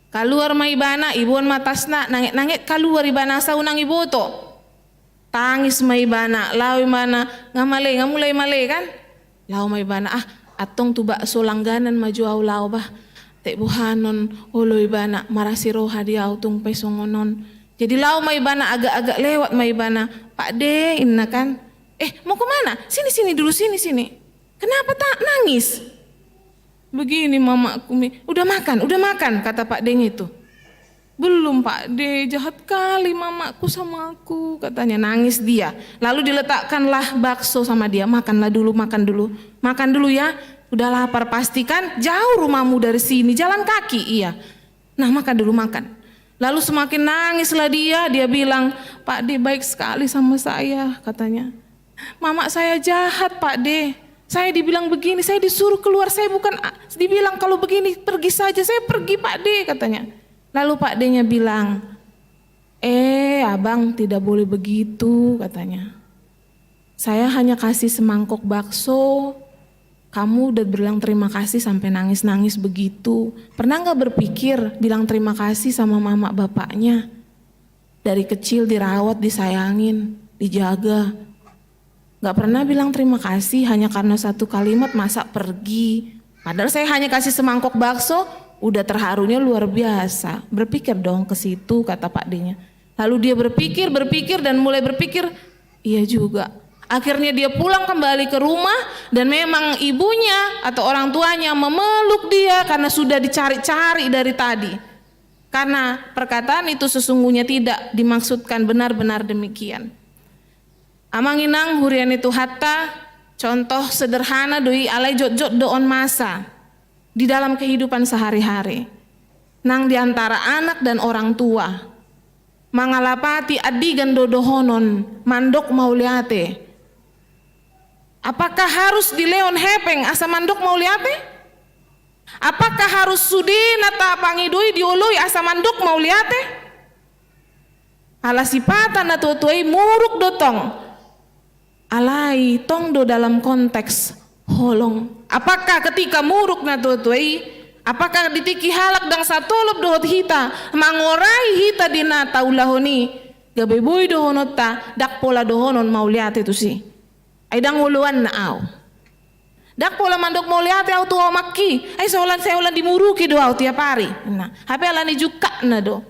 Kaluar ma ibana, iboan ma tasna, nanget-nanget kaluar ibana asa unang iboto. Tangis ma ibana, laho ibana, nga male, nga mulai male kan? Laho ma ibana, "Ah, antong tu bakso langganan ma jo au laho bah. Tek bohanon, olo ibana, marasi roha di au tung pe songon on." Jadi laho ma ibana, agak-agak lewat ma ibana. "Pak De," inna kan. "Eh, mau kemana? Sini, sini dulu, sini, sini. Kenapa tak nangis?" "Begini mamaku mi." "Udah makan, udah makan," kata Pak De-nya itu. "Belum Pak De, jahat kali mamaku sama aku," katanya, nangis dia. Lalu diletakkanlah bakso sama dia, "Makanlah dulu, makan dulu. Makan dulu ya, udah lapar pasti kan, jauh rumahmu dari sini, jalan kaki, iya. Nah, makan dulu, makan." Lalu semakin nangislah dia, dia bilang, "Pak De baik sekali sama saya," katanya. "Mama saya jahat, Pak De. Saya dibilang begini, saya disuruh keluar, saya bukan a-, dibilang kalau begini, pergi saja, saya pergi, Pak De," katanya. Lalu Pak D-nya bilang, "Eh, abang tidak boleh begitu," katanya. "Saya hanya kasih semangkok bakso, kamu udah bilang terima kasih sampai nangis-nangis begitu. Pernah nggak berpikir bilang terima kasih sama mama bapaknya? Dari kecil dirawat, disayangin, dijaga. Nggak pernah bilang terima kasih, hanya karena satu kalimat masa pergi. Padahal saya hanya kasih semangkok bakso, udah terharunya luar biasa. Berpikir dong ke situ," kata Pak D-nya. Lalu dia berpikir, berpikir, dan mulai berpikir, "Iya juga." Akhirnya dia pulang kembali ke rumah, dan memang ibunya atau orang tuanya memeluk dia karena sudah dicari-cari dari tadi. Karena perkataan itu sesungguhnya tidak dimaksudkan benar-benar demikian. Amang inang huria ni Tuhanta, contoh sederhana do i, alai jotjot do on masa di dalam kehidupan sehari-hari. Nang di antara anak dan orang tua. Mangalapati andigan do dohonon, mandok mauliate. Apakah harus dilehon hepeng asa mandok mauliate? Apakah harus sude na tapangido i dioloi asa mandok mauliate? Ala sipata na tuatua i muruk do tong. Alai tong do dalam konteks holong. Apakah ketika muruk na tuatua i, apakah di tingki halak ndang satolop dohot hita, mangorai hita di na taulahon i, gabe boi dohononta, ndang pola dohonon mauliate tusi. Ai ndang oloanna au. Ndang pola mandok mauliate au tu omakki, ai sai holan, sai holan dimuruki do au tiap ari. Nah, hape alani jungkatna do.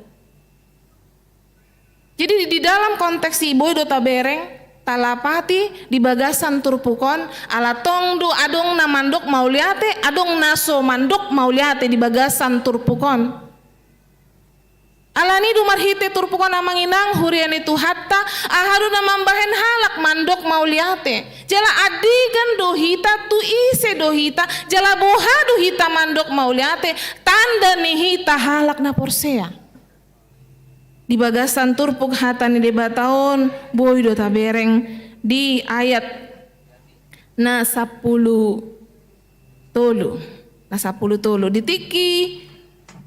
Jadi di dalam konteks i boi do tabereng, talapati di bagasan turpuk on, ala tong do adong na mandok mauliate, adong na so mandok mauliate di bagasan turpuk on. Alani do marhite turpuk on amang inang huria ni Tuhanta, aha do na mambahen halak mandok mauliate. Jala andigan do hita, tu ise do hita, jala boha do hita mandok mauliate, tanda ni hita halak na porsea. Di bagasan turpuk hata ni Debata on, boi do tabereng di ayat na sampulu tolu. Na sampulu tolu. Di tingki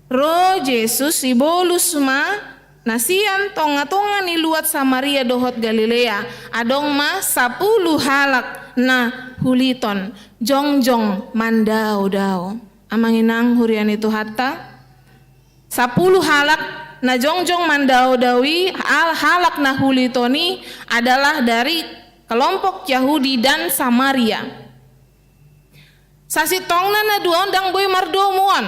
ro Jesus, ibolus ma na sian tongatonga ni luat Samaria dohot Galilea, adong ma sampulu halak na huliton, jongjong mandaodao. Amang inang huria ni Tuhanta, sampulu halak na jongjong mandaodao i, hal-, halak na huliton i adalah dari kelompok Yahudi dan Samaria. Sasintongna na dua on ndang boi mardomu on.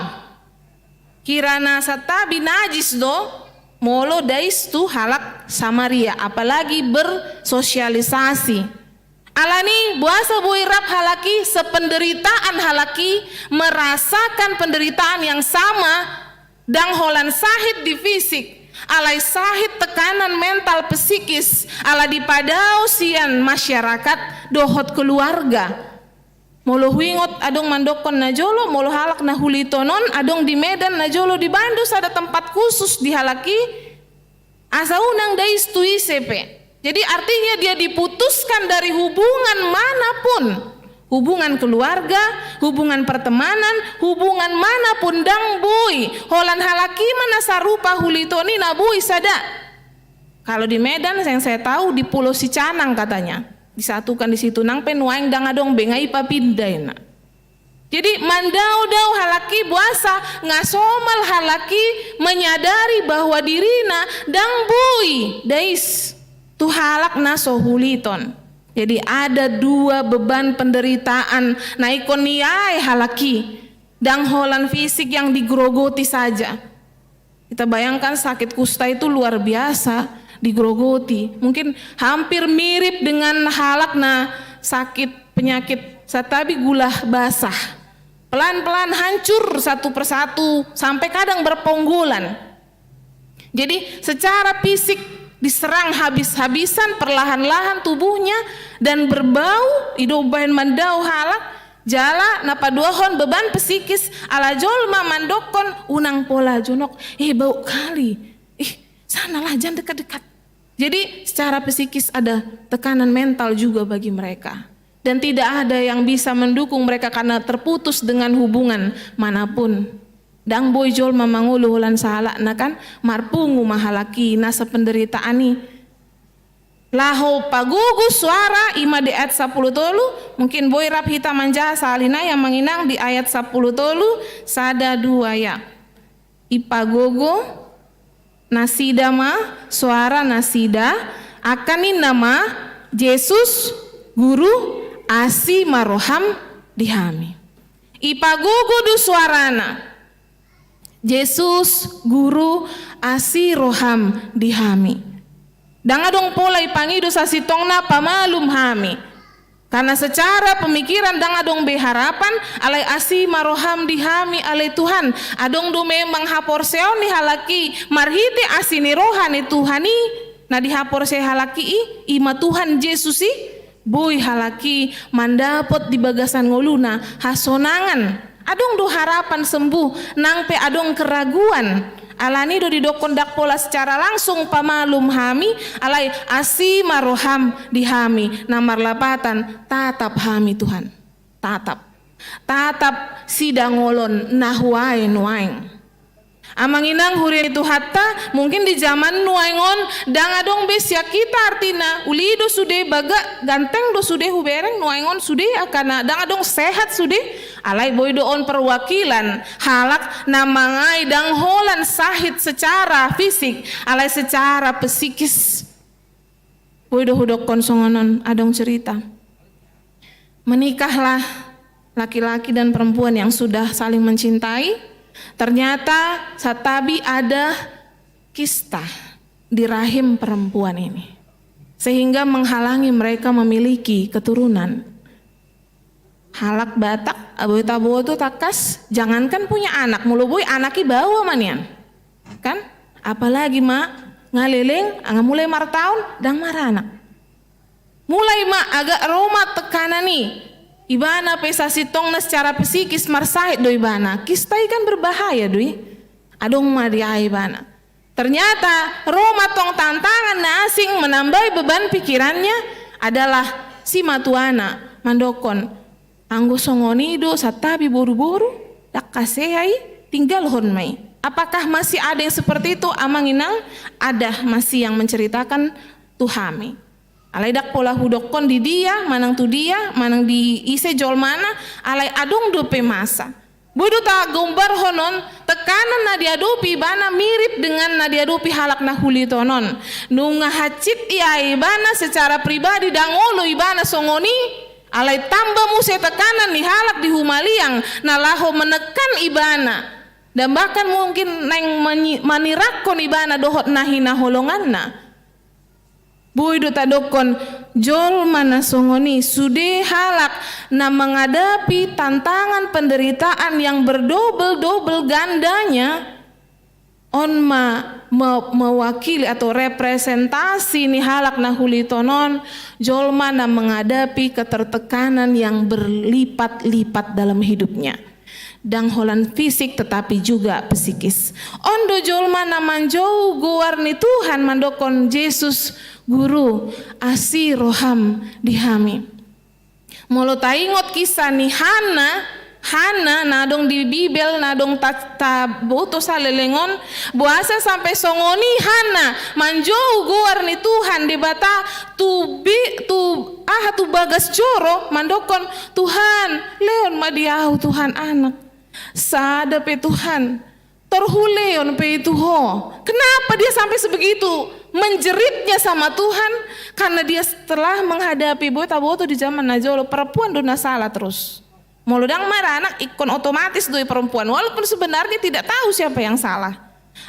Kirana santabi najis do molo dais tu halak Samaria, apalagi bersosialisasi. Alani boasa boi rap halak i, sependeritaan halak i, merasakan penderitaan yang sama, ndang holan sahit di fisik, alai sahit tekanan mental psikis, ala dipadao sian masyarakat dohot keluarga. Molo huingot adong mandokkon na jolo, molo halak na huliton on adong di Medan na jolo, dibaen do sada tempat khusus di halak i, asa unang dais tu ise pe. Jadi artinya dia diputuskan dari hubungan manapun. Hubungan keluarga, hubungan pertemanan, hubungan manapun ndang boi. Holan halak i ma na sarupa huliton i na boi sada. Kalau di Medan, yang saya tahu, di Pulau Sicanang katanya. Disatukan di situ, nang pe nuaeng ndang adong be, nga ipapinda ina. Jadi mandaodao halak i boasa nga somal halak i menyadari bahwa dirina ndang boi dais tu halak na so huliton. Jadi ada dua beban penderitaan na ingkon niae halak i. Ndang holan fisik yang digrogoti saja. Kita bayangkan sakit kusta itu luar biasa digrogoti. Mungkin hampir mirip dengan halak na sakit penyakit santabi gula basah. Pelan-pelan hancur satu persatu sampai kadang berponggolan. Jadi secara fisik diserang habis-habisan, perlahan-lahan tubuhnya, dan berbau, i do umbahen mandao halak, jala na paduahon beban psikis, ala jolma mandokkon unang pola jonok, eh, bau kali, ih, sanalah, jangan dekat-dekat. Jadi secara psikis ada tekanan mental juga bagi mereka. Dan tidak ada yang bisa mendukung mereka karena terputus dengan hubungan manapun. Ndang boi jolma mangolu holan sahalakna kan, marpungu ma halak i nasa penderitaan i. Laho pagogo suara, i ma di ayat sampulu tolu, mungkin boi rap hita manjaha sahali nai amang inang di ayat sampulu tolu, sada dua ya. Ipagogo nasida ma soara nasida, angka ninna ma, Jesus, Guru, asi ma roham di hami. Ipagogo do soarana. Jesus, Guru, asi roham di hami. Ndang adong pola ipangido sasintongna pamalum hami. Karena secara pemikiran ndang adong be harapan, alai asi ma roham di hami ale Tuhan. Adong do memang haporseaon ni halak i marhite asi ni roha ni Tuhan i, na dihaporseai halak i, i ma Tuhan Jesus i, boi halak i mandapot di bagasan ngoluna hasonangan. Adong do harapan sembuh, nang pe adong keraguan. Alani do didokkon ndang pola secara langsung pamalum hami, alai asi ma roham di hami, na marlapatan tatap hami Tuhan. Tatap. Tatap sidangolon na huae nuaeng. Amang inang huria ni Tuhanta, mungkin di zaman nuaeng on ndang adong be sian hita, artina uli do sude, bagak ganteng do sude hubereng nuaeng on sude, angka na ndang adong sehat sude. Alai boi do on perwakilan halak na mangae ndang holan sahit secara fisik, alai secara psikis. Boi do hudokkon songon on, adong cerita. Menikahlah laki-laki dan perempuan yang sudah saling mencintai, ternyata santabi ada kista di rahim perempuan ini, sehingga menghalangi mereka memiliki keturunan. Halak Batak, boi taboto tangkas, jangankan punya anak, molo boi anak i baoa ma nian. Kan? Apalagi ma nga leleng, nga mulai martaon, ndang maranak. Mulai ma agak ro ma tekanan i. Ibana pe sasintongna secara psikis marsahit do ibana. Kista i kan berbahaya do i. Adong ma diae ibana. Ternyata ro ma tong tantangan na asing menambai beban pikirannya adalah simatuana mandokkon, anggo songon i do santabi boru-boru, ndang hasea i, tinggalhon ma i. Apakah masih ada yang seperti itu, amang inang? Ada masih yang menceritakan tu hami. Alai ndang pola hudokkon di dia, manang tu dia, manang di ise jolmana, alai adong dope masa. Boi do tagambarhon on, tekanan na diadopi ibana mirip dengan na diadopi halak na huliton on. Nunga hansit ia ibana secara pribadi, ndang olo ibana songon i, alai tamba muse tekanan ni halak di humaliang na laho menekan ibana. Dan bahkan mungkin naeng mani-, manirakkon ibana dohot na hinaholonganna. Boi do tadokkon, jolma na songon i sude halak na menghadapi tantangan penderitaan yang berdobel-dobel gandanya. On ma me-, mewakili atau representasi ni halak na huliton on, jolma na menghadapi ketertekanan yang berlipat-lipat dalam hidupnya. Ndang holan fisik tetapi juga psikis. On do jolma na manjou goar ni Tuhan, mandokkon Jesus, Guru, asi roham di hami. Molo taingot kisah ni Hanna, Hanna na adong di Bibel, na adong ta-, taboto saleleng on, boasa sampe songon i Hanna manjou goar ni Tuhan Debata tu bi-, tu aha, tu bagas joro, mandokkon, Tuhan, lehon ma di ahu Tuhan anak. Sada pe Tuhan, tor hulehon pe i tu Ho. Kenapa dia sampai sebegitu menjeritnya sama Tuhan? Karena dia setelah menghadapi, boi taboto di zaman na jolo, perempuan do na sala terus. Molo ndang maranak, ingkon otomatis do i perempuan, walaupun sebenarnya tidak tahu siapa yang salah.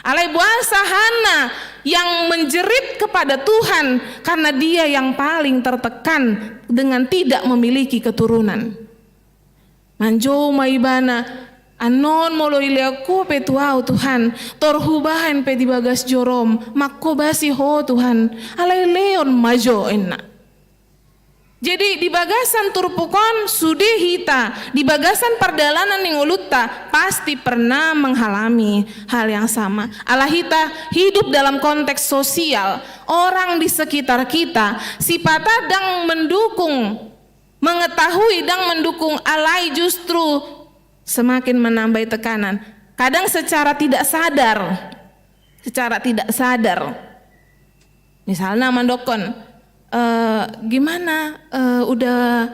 Alai boasa Hanna yang menjerit kepada Tuhan karena dia yang paling tertekan dengan tidak memiliki keturunan. Manjou ma ibana, annon molo ilehon Ho pe tu ahu Tuhan, tor hubahen pe di bagas jorom, manghobasi Ho Tuhan, alai lehon ma jo, ninna. Jadi di bagasan turpuk on sude hita, di bagasan pardalanan ni ngolunta pasti pernah mengalami hal yang sama. Ala hita hidup dalam konteks sosial, orang di sekitar kita, sipata ndang mendukung, mengetahui ndang mendukung, alai justru semakin menambai tekanan. Kadang secara tidak sadar, secara tidak sadar. Misalnya mandokkon, eh, gimana, eh, udah,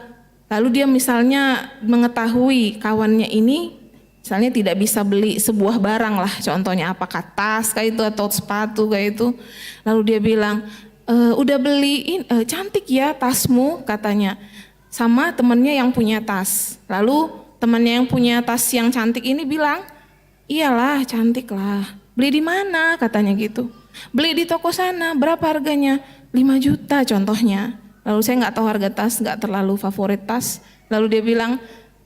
lalu dia misalnya mengetahui kawannya ini, misalnya tidak bisa beli sebuah barang lah, contohnya apakah tas kayak itu atau sepatu kayak itu. Lalu dia bilang, "Eh, udah beliin, eh, cantik ya tasmu," katanya. Sama temennya yang punya tas. Lalu temennya yang punya tas yang cantik ini bilang, "Iyalah, cantik lah. Beli di mana?" katanya gitu. "Beli di toko sana. Berapa harganya?" "Lima juta," contohnya. Lalu saya nggak tahu harga tas, nggak terlalu favorit tas. Lalu dia bilang,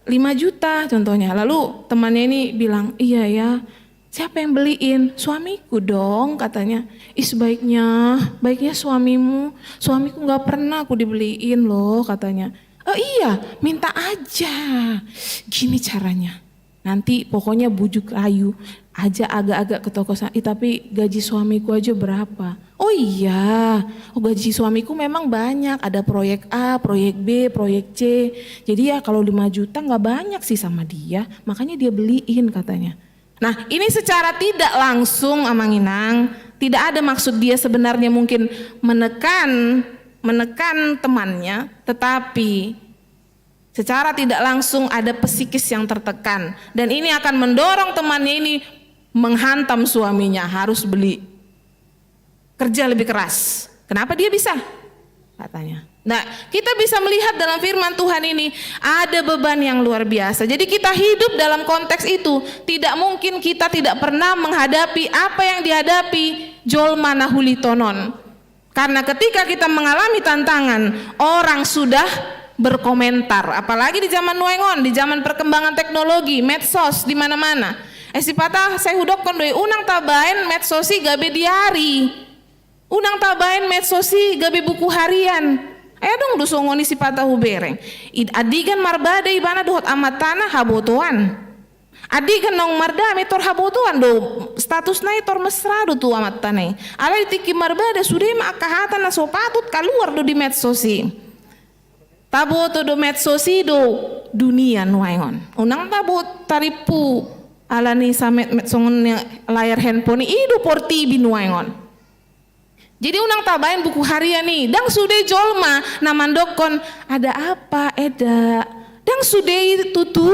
"Lima juta," contohnya. Lalu temannya ini bilang, "Iya ya, siapa yang beliin?" "Suamiku dong," katanya. "Ih, sebaiknya, baiknya suamimu. Suamiku nggak pernah aku dibeliin loh," katanya. "Oh iya, minta aja. Gini caranya. Nanti pokoknya bujuk rayu aja agak-agak ke toko sa-, "Ih, tapi gaji suamiku aja berapa?" "Oh iya, oh, gaji suamiku memang banyak, ada proyek A, proyek B, proyek C. Jadi ya kalau lima juta nggak banyak sih sama dia, makanya dia beliin," katanya. Nah, ini secara tidak langsung, Amang Inang, tidak ada maksud dia sebenarnya mungkin menekan, menekan temannya, tetapi secara tidak langsung ada psikis yang tertekan. Dan ini akan mendorong temannya ini menghantam suaminya, harus beli, kerja lebih keras. Kenapa dia bisa? Katanya. Nah, kita bisa melihat dalam firman Tuhan ini ada beban yang luar biasa. Jadi kita hidup dalam konteks itu. Tidak mungkin kita tidak pernah menghadapi apa yang dihadapi jolma na huliton on. Karena ketika kita mengalami tantangan, orang sudah berkomentar. Apalagi di zaman nuaeng on, di zaman perkembangan teknologi, medsos, di mana-mana. Eh, sipata sai hudokkon do i, unang tabaen medsos i gabe diari. Unang tabaen medsos i gabe buku harian. Ai adong do songon i sipata hubereng. Id-, andigan marbada ibana dohot amantana, habotoan. Andigan naung mardame, tor habotoan do statusna i, tor mesra do tu amantana i. Alai di tingki marbada sude ma angka hata na so patut kaluar do di medsos i. Taboto do medsos i do dunia nuaeng on. Unang tabo tarimpu alani sametmet songon ni layar handphone i, i do portibi nuaeng on. Jadi unang tabaen buku harian i, ndang sude jolma na mandokkon, "Ada apa, Eda?" Ndang sude i tutu.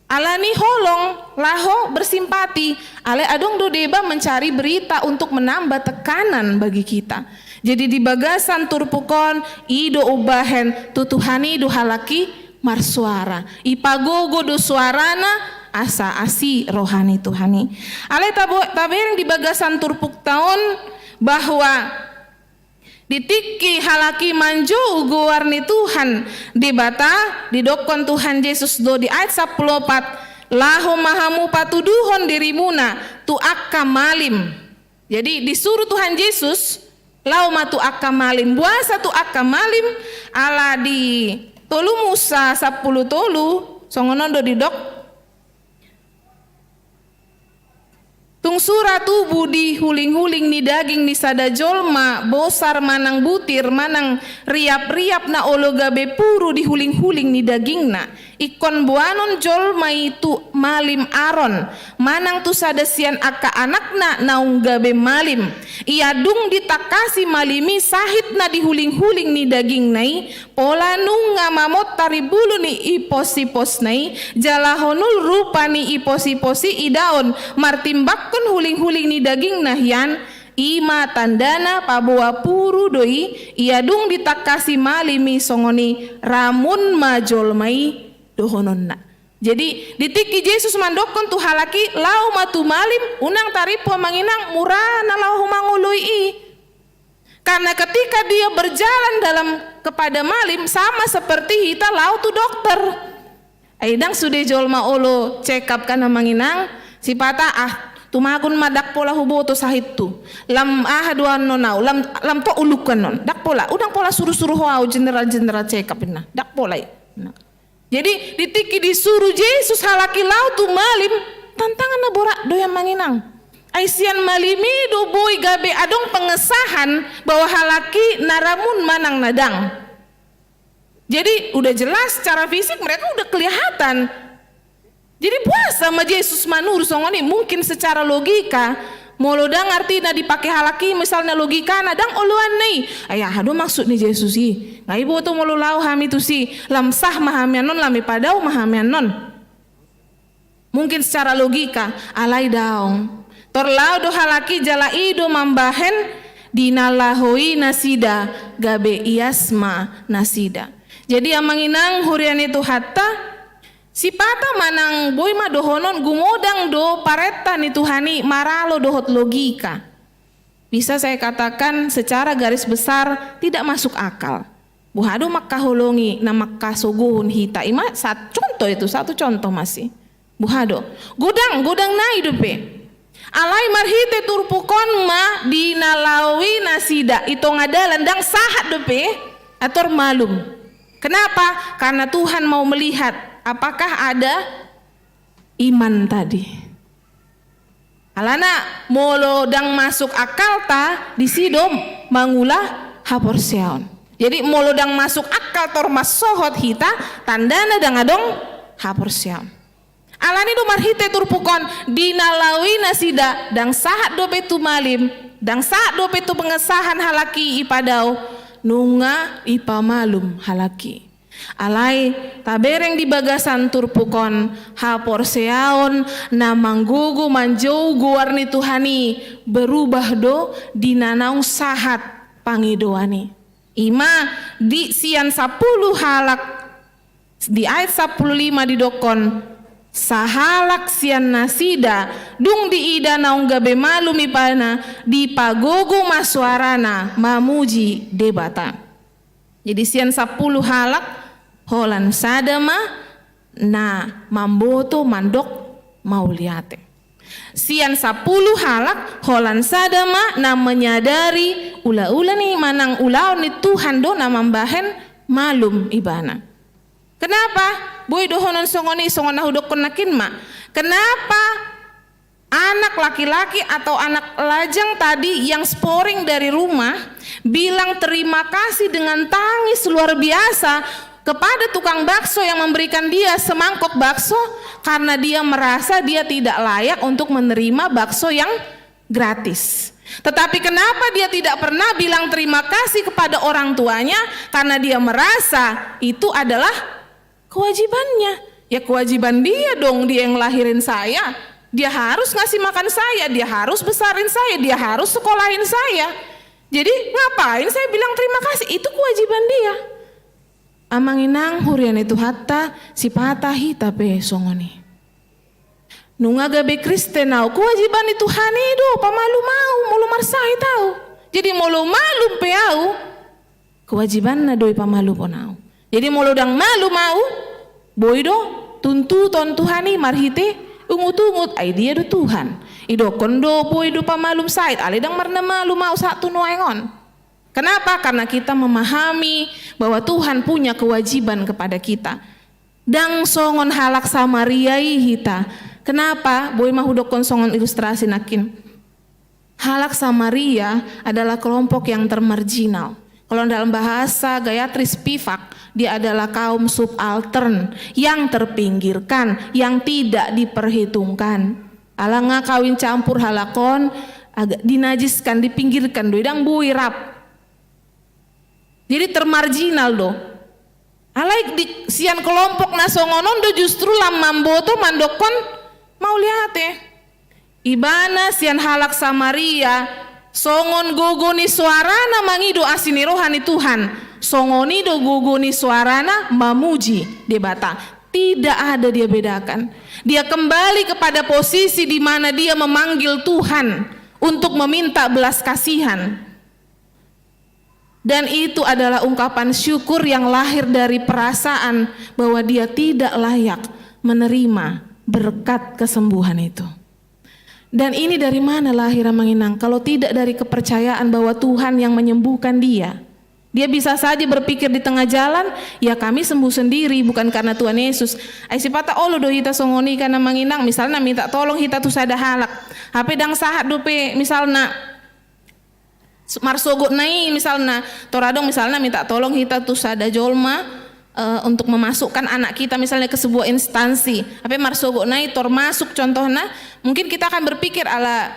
Alani holong laho bersimpati, alai adong do deba mencari berita untuk menambah tekanan bagi kita. Jadi di bagasan turpuk on, i do umbahen tu Tuhan i do halak i marsuara. Ipagogo do suarana asa asi roha ni Tuhan i. Alai tabo-, tabereng di bagasan turpukta on bahwa di tingki halak i manjou goar ni Tuhan Debata, didokkon Tuhan Jesus do di ayat sampulu opat, "Laho ma hamu patuduhon dirimuna tu angka malim." Jadi disuruh Tuhan Jesus, "Laho ma tu angka malim." Boasa tu angka malim? Ala di tolu Musa sampulu tolu, songon on do didok, "Tung sura tubu di huling-huling ni daging ni sada jolma bosar manang butir manang riap-riap na olo gabe puru di huling-huling ni dagingna. Ingkon boanon jolma i tu malim Aron, manang tu sada sian angka anakna naung gabe malim. Ia dung ditangkasi malim i sahitna di huling-huling ni dagingna i, pola nunga mamot tarimbulu ni ipos-iposna i, jala honul rupa ni ipos-ipos i idaon, martimbangkon huling-huling ni dagingna hian, i ma tandana paboa puru do i, ia dung ditangkasi malim i songon i, ramun ma jolma i dohononna." Jadi di tingki Jesus mandokkon tu halak i, "Laho ma tu malim," unang tarimpu, Amang Inang, mura na laho mangoloi i. Karena ketika dia berjalan dalam kepada malim, sama seperti hita laho tu dokter. Ai ndang sude jolma olo check up kan, Amang Inang, sipata, "Ah, tumagon ma, ndang pola huboto sahithu. Lam aha do annon au, lam, lam tok ulungku annon." Ndang pola, unang pola suru-suru ho au general-general check up, inna. Ndang pola i. Nah. Jadi di tingki disuru Jesus halak i laho tu malim, tantangan na borat do i, Amang Inang. Ai sian malim i do boi gabe adong pengesahan bahwa halak i na ramun manang na ndang. Jadi udah jelas secara fisik mereka udah kelihatan. Jadi boasa ma Jesus manuru songon i? Mungkin secara logika, molo ndang artina dipake halak i misalna logikana, ndang oloanna i. Ai aha do maksud ni Jesus i? Nga iboto molo laho hami tusi, lam sah ma hami annon, lam ipadao ma hami annon. Mungkin secara logika, alai daong. Tor laho do halak i jala i do mambahen di na laho i nasida, gabe ias ma nasida. Jadi, Amang Inang huria ni Tuhanta, sipata manang boi ma dohonon, gumodang do parenta ni Tuhan i maralo dohot logika. Bisa saya katakan secara garis besar tidak masuk akal. Boha do mangkaholongi na mangkasogohon hita? I ma sa-, contoh itu, satu contoh masih. Boha do? Godang, godang nai dope. Alai marhite turpuk on ma di na laho i nasida i tonga dalan, ndang sahat dope, ator malum. Kenapa? Karena Tuhan mau melihat apakah ada iman tadi. Alana molo ndang masuk akalta, disi do mangula haporseaon. Jadi molo ndang masuk akal torus mansohot hita, tandana ndang adong haporseaon. Alani do marhite turpuk on, di na laho i nasida, ndang sahat dope tu malim, ndang sahat dope tu pengesahan halak i ipadao, nunga ipamalum halak i. Alai tabereng di bagasan turpuk on, haporseaon na manggogo manjou goar ni Tuhan i berubah do di na naung sahat pangidoan i. Ima di sian sampulu halak, di ayat sampulu lima didokkon, sahalak sian nasida, dung diida naung gabe malum ibana, dipagogo ma soarana mamuji Debata. Jadi sian sampulu halak, holan sada ma na mamboto mandok mauliate. Sian sampulu halak, holan sada ma na menyadari ulaula ni manang ulaon ni Tuhan do na mambahen malum ibana. Kenapa? Boi dohonon songon i, songon na hudokkon nangkin ma. Kenapa anak laki-laki atau anak lajang tadi yang sporing dari rumah bilang terima kasih dengan tangis luar biasa kepada tukang bakso yang memberikan dia semangkok bakso, karena dia merasa dia tidak layak untuk menerima bakso yang gratis. Tetapi kenapa dia tidak pernah bilang terima kasih kepada orang tuanya? Karena dia merasa itu adalah kewajibannya. Ya, kewajiban dia dong, dia yang ngelahirin saya. Dia harus ngasih makan saya, dia harus besarin saya, dia harus sekolahin saya. Jadi ngapain saya bilang terima kasih? Itu kewajiban dia. Amang inang huria ni Tuhanta, sipata hita pe songon i. Nunga gabe Kristen au, kewajiban ni Tuhan i do pamalum au molo marsahit au. Jadi molo malum pe au, kewajibanna do i pamalumon au. Jadi molo ndang malum au, boi do tuntuton Tuhan i marhite ungut-ungut, ai dia do Tuhan. Idokkon do boi do pamalum sahit, alai ndang marna malum au sahat tu nuaeng on. Kenapa? Karena kita memahami bahwa Tuhan punya kewajiban kepada kita. Ndang songon halak Samaria i hita. Kenapa? Boi ma hudokkon songon ilustrasi nangkin. Halak Samaria adalah kelompok yang termarginal. Kalau dalam bahasa Gayatri Spivak, dia adalah kaum subaltern yang terpinggirkan, yang tidak diperhitungkan. Ala nga kawin campur halak on, agak dinajiskan, dipinggirkan do i, ndang boi rap. Jadi termarginal do. Alai di sian kelompok na songon on do justru lam mamboto mandokkon mauliate. Ibana sian halak Samaria, songon gogo ni soarana mangido asi ni roha ni Tuhan, songon i do gogo ni soarana mamuji Debata. Tidak ada dia bedakan. Dia kembali kepada posisi di mana dia memanggil Tuhan untuk meminta belas kasihan. Dan itu adalah ungkapan syukur yang lahir dari perasaan bahwa dia tidak layak menerima berkat kesembuhan itu. Dan ini dari mana lahir, Amang Inang, kalau tidak dari kepercayaan bahwa Tuhan yang menyembuhkan dia? Dia bisa saja berpikir di tengah jalan, "Ya, kami sembuh sendiri, bukan karena Tuhan Yesus." Ai sipata olo do hita songon i kan, Amang Inang, misalna minta tolong hita tu sada halak. Hape ndang sahat dope, misalna, Su-, marsogotna i misalna, tor adong misalna minta tolong hita tu sada jolma, eh, untuk memasukkan anak kita misalnya ke sebuah instansi. Hape marsogotna i tor masuk contohna, mungkin kita akan berpikir ala,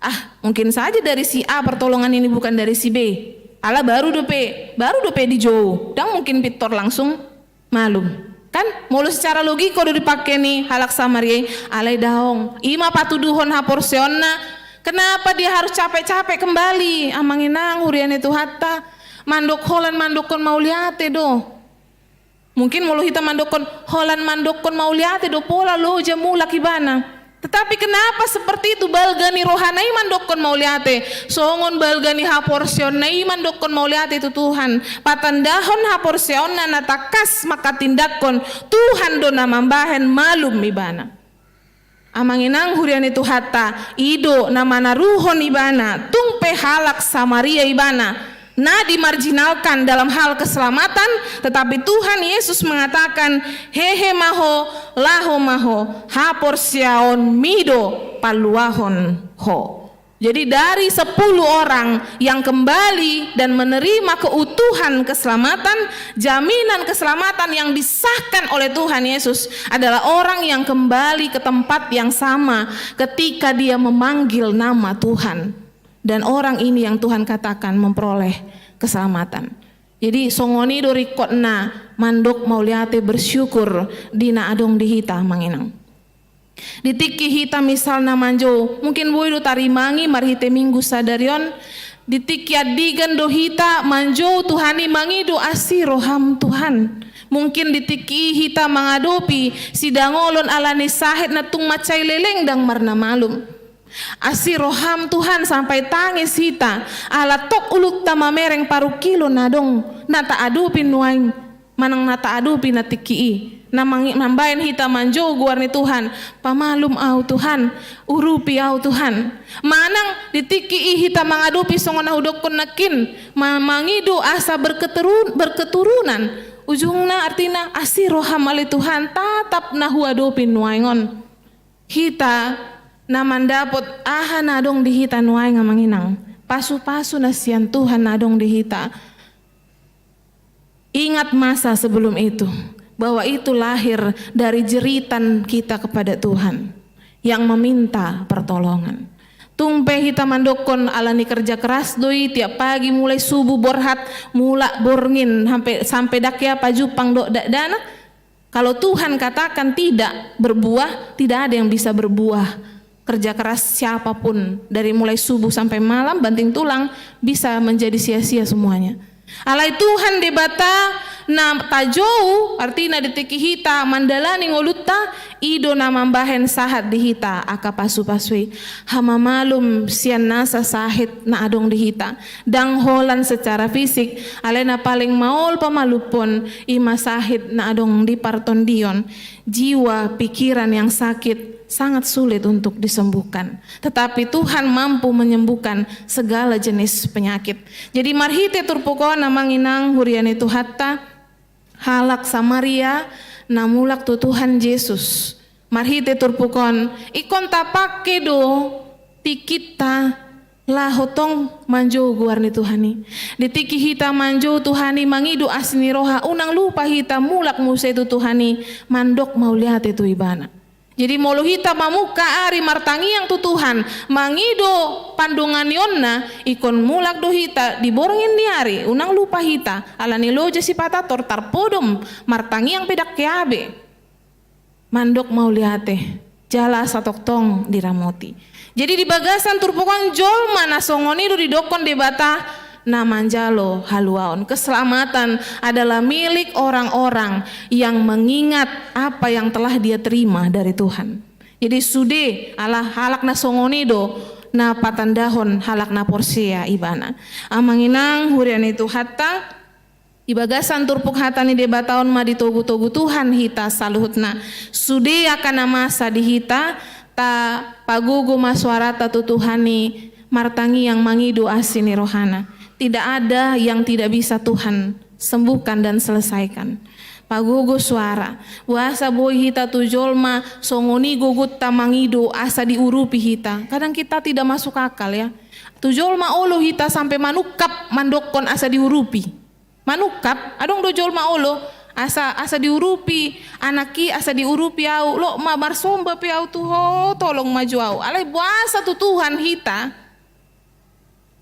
"Ah, mungkin saja dari si A pertolongan ini, bukan dari si B." Ala baru dope, baru dope dijou. Ndang mungkin pintor langsung malum. Kan? Molo secara logiko do dipake ni halak Samaria i, alai daong. Ima patuduhon haporseaonna, kenapa dia harus capek-capek kembali, Amang Inang, huria ni Tuhanta? Mandok holan mandokkon mauliate do. Mungkin molo hita mandokkon holan mandokkon mauliate do, pola loja mulak ibana. Tetapi kenapa seperti itu? Balga ni rohana i mandokkon mauliate, songon balga ni haporseaonna i mandokkon mauliate tu Tuhan. Patandahon haporseaonna na tangkas manghatindanghon Tuhan do na mambahen malum ibana. Amang Inang, huria ni Tuhanta, i do na manaruhon ibana, tung pe halak Samaria ibana, na dimarginalkan dalam hal keselamatan, tetapi Tuhan Yesus mengatakan, "Hehe ma ho, laho ma ho, haporseaonmi do paluahon ho." Jadi, dari sepuluh orang yang kembali dan menerima keutuhan keselamatan, jaminan keselamatan yang disahkan oleh Tuhan Yesus adalah orang yang kembali ke tempat yang sama ketika dia memanggil nama Tuhan. Dan orang ini yang Tuhan katakan memperoleh keselamatan. Jadi, songon i do ringkotna mandok mauliate, bersyukur di na adong di hita, Amang Inang. Di tingki hita misalna manjou, mungkin boi do tarimangi marhite Minggu sadari on, di tingki andigan do hita manjou Tuhan i, mangido asi roham Tuhan. Mungkin di tingki i hita mangadopi sidangolon ala ni sahit na tung mansai leleng ndang marnamalum. Asi roham Tuhan, sampai tangis hita, ala tok ulunta mamereng parungkilon na adong, na taadopi nuaeng, manang na taadopi na tingki i. Na mangi-, mambaen hita manjou goar ni Tuhan, pamalum au Tuhan, urupi au Tuhan. Manang di tingki i hita mangadopi songon na hudokkon nangkin, ma-, mangido asa berketerun-, berketurunan. Ujungna artina asi roham ale Tuhan, tatap na huadopi nuaeng on. Hita na mandapot aha na adong di hita nuaeng, Amang Inang, pasu-pasu na sian Tuhan na adong di hita. Ingat masa sebelum itu, bahwa itu lahir dari jeritan kita kepada Tuhan yang meminta pertolongan. Tung pe hita mandokkon ala ni kerja keras do i, tiap pagi mulai subuh borhat, mulak borngin, sampe, sampe dang hea pajumpang dohot dakdanak. Kalau Tuhan katakan tidak berbuah, tidak ada yang bisa berbuah. Kerja keras siapapun, dari mulai subuh sampai malam, banting tulang, bisa menjadi sia-sia semuanya. Alai Tuhan Debata na tajou, artina di tingki hita mandalani ngolunta, i do na mambahen sahat di hita angka pasu-pasu i. Hamamalum sian nasa sahit na adong di hita. Ndang holan secara fisik, alai na paling maol pamalumhon, i ma sahit na adong di partondion. Jiwa, pikiran yang sakit sangat sulit untuk disembuhkan. Tetapi Tuhan mampu menyembuhkan segala jenis penyakit. Jadi marhite turpuk on, Amang Inang, huria ni Tuhanta, halak Samaria na mulak tu Tuhan Jesus. Marhite turpuk on, ingkon tapangke do tingkinta laho tong manjou goar ni Tuhan i. Di tingki hita manjou Tuhan i, mangido asi ni roha, unang lupa hita mulak muse tu Tuhan i, mandok mauliate tu Ibana. Jadi molo hita mamungka ari martangiang tu Tuhan, mangido pandonganionna, ingkon mulak do hita di borngin ni ari, unang lupa hita, ala ni loja sipata tor tarpodom, martangiang pe dang hea be. Mandok mauliate, jala asa tongtong diramoti. Jadi di bagasan turpuk on, jolma na songon i do didokkon Debata na manjalo haluaon. Keselamatan adalah milik orang-orang yang mengingat apa yang telah dia terima dari Tuhan. Jadi sude ala halak na songon i do na patandahon halak na porsea Ibana. Amang Inang, huria ni Tuhanta, di bagasan turpuk hata ni Debata on ma ditogu-togu Tuhan hita saluhutna. Sude angka na masa di hita, tapagogo ma soaranta tu Tuhan i, martangiang, mangido asi ni rohana. Tidak ada yang tidak bisa Tuhan sembuhkan dan selesaikan. Pagogo soara. Boasa boi hita tu jolma songon i gogonta mangido asa diurupi hita. Kadang kita tidak masuk akal, ya. Tu jolma olo hita sampe manungkap mandokkon asa diurupi. Manungkap, adong do jolma olo, asa, asa diurupi anak i, asa diurupi au, lo ma marsomba pe au tu ho, tolong ma jo au. Alai boasa tu Tuhan hita?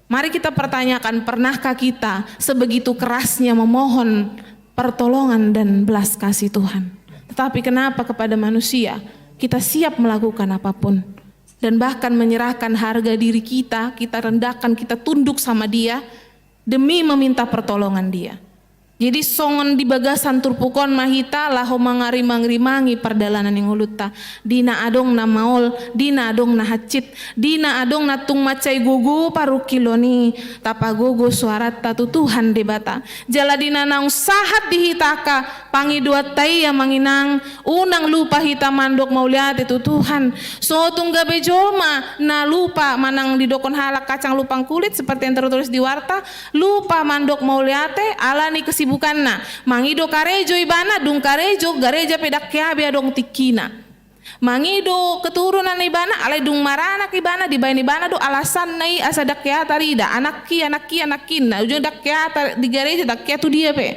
Mari kita pertanyakan, pernahkah kita sebegitu kerasnya memohon pertolongan dan belas kasih Tuhan? Tetapi kenapa kepada manusia kita siap melakukan apapun dan bahkan menyerahkan harga diri kita, kita rendahkan, kita tunduk sama Dia demi meminta pertolongan Dia? Jadi songon di bagasan turpuk on ma hita laho mangarimang-rimangi pardalanan ni ngolunta. Di na adong na maol, di na adong na hansit, di na adong na tung mansai gogo parungkilon i, tapagogo suaranta tu Tuhan Debata. Jala di na naung sahat di hita angka pangidoanta i, amang inang, unang lupa hita mandok mauliate tu Tuhan. So tung gabe jolma na lupa, manang didokkon halak kacang lupa kulit, seperti yang tertulis di warta, lupa mandok mauliate ala ni kesibukanna. Mangido karejo ibana, dung karejo gareja pe ndang hea be adong tingkina. Mangido keturunan ibana, alai dung maranak ibana, dibaen ibana do alasanna i asa ndang hea tarida, anakki, anakki, anakkinna, ujungna ndang hea ta-, di gareja, ndang hea tu dia pe.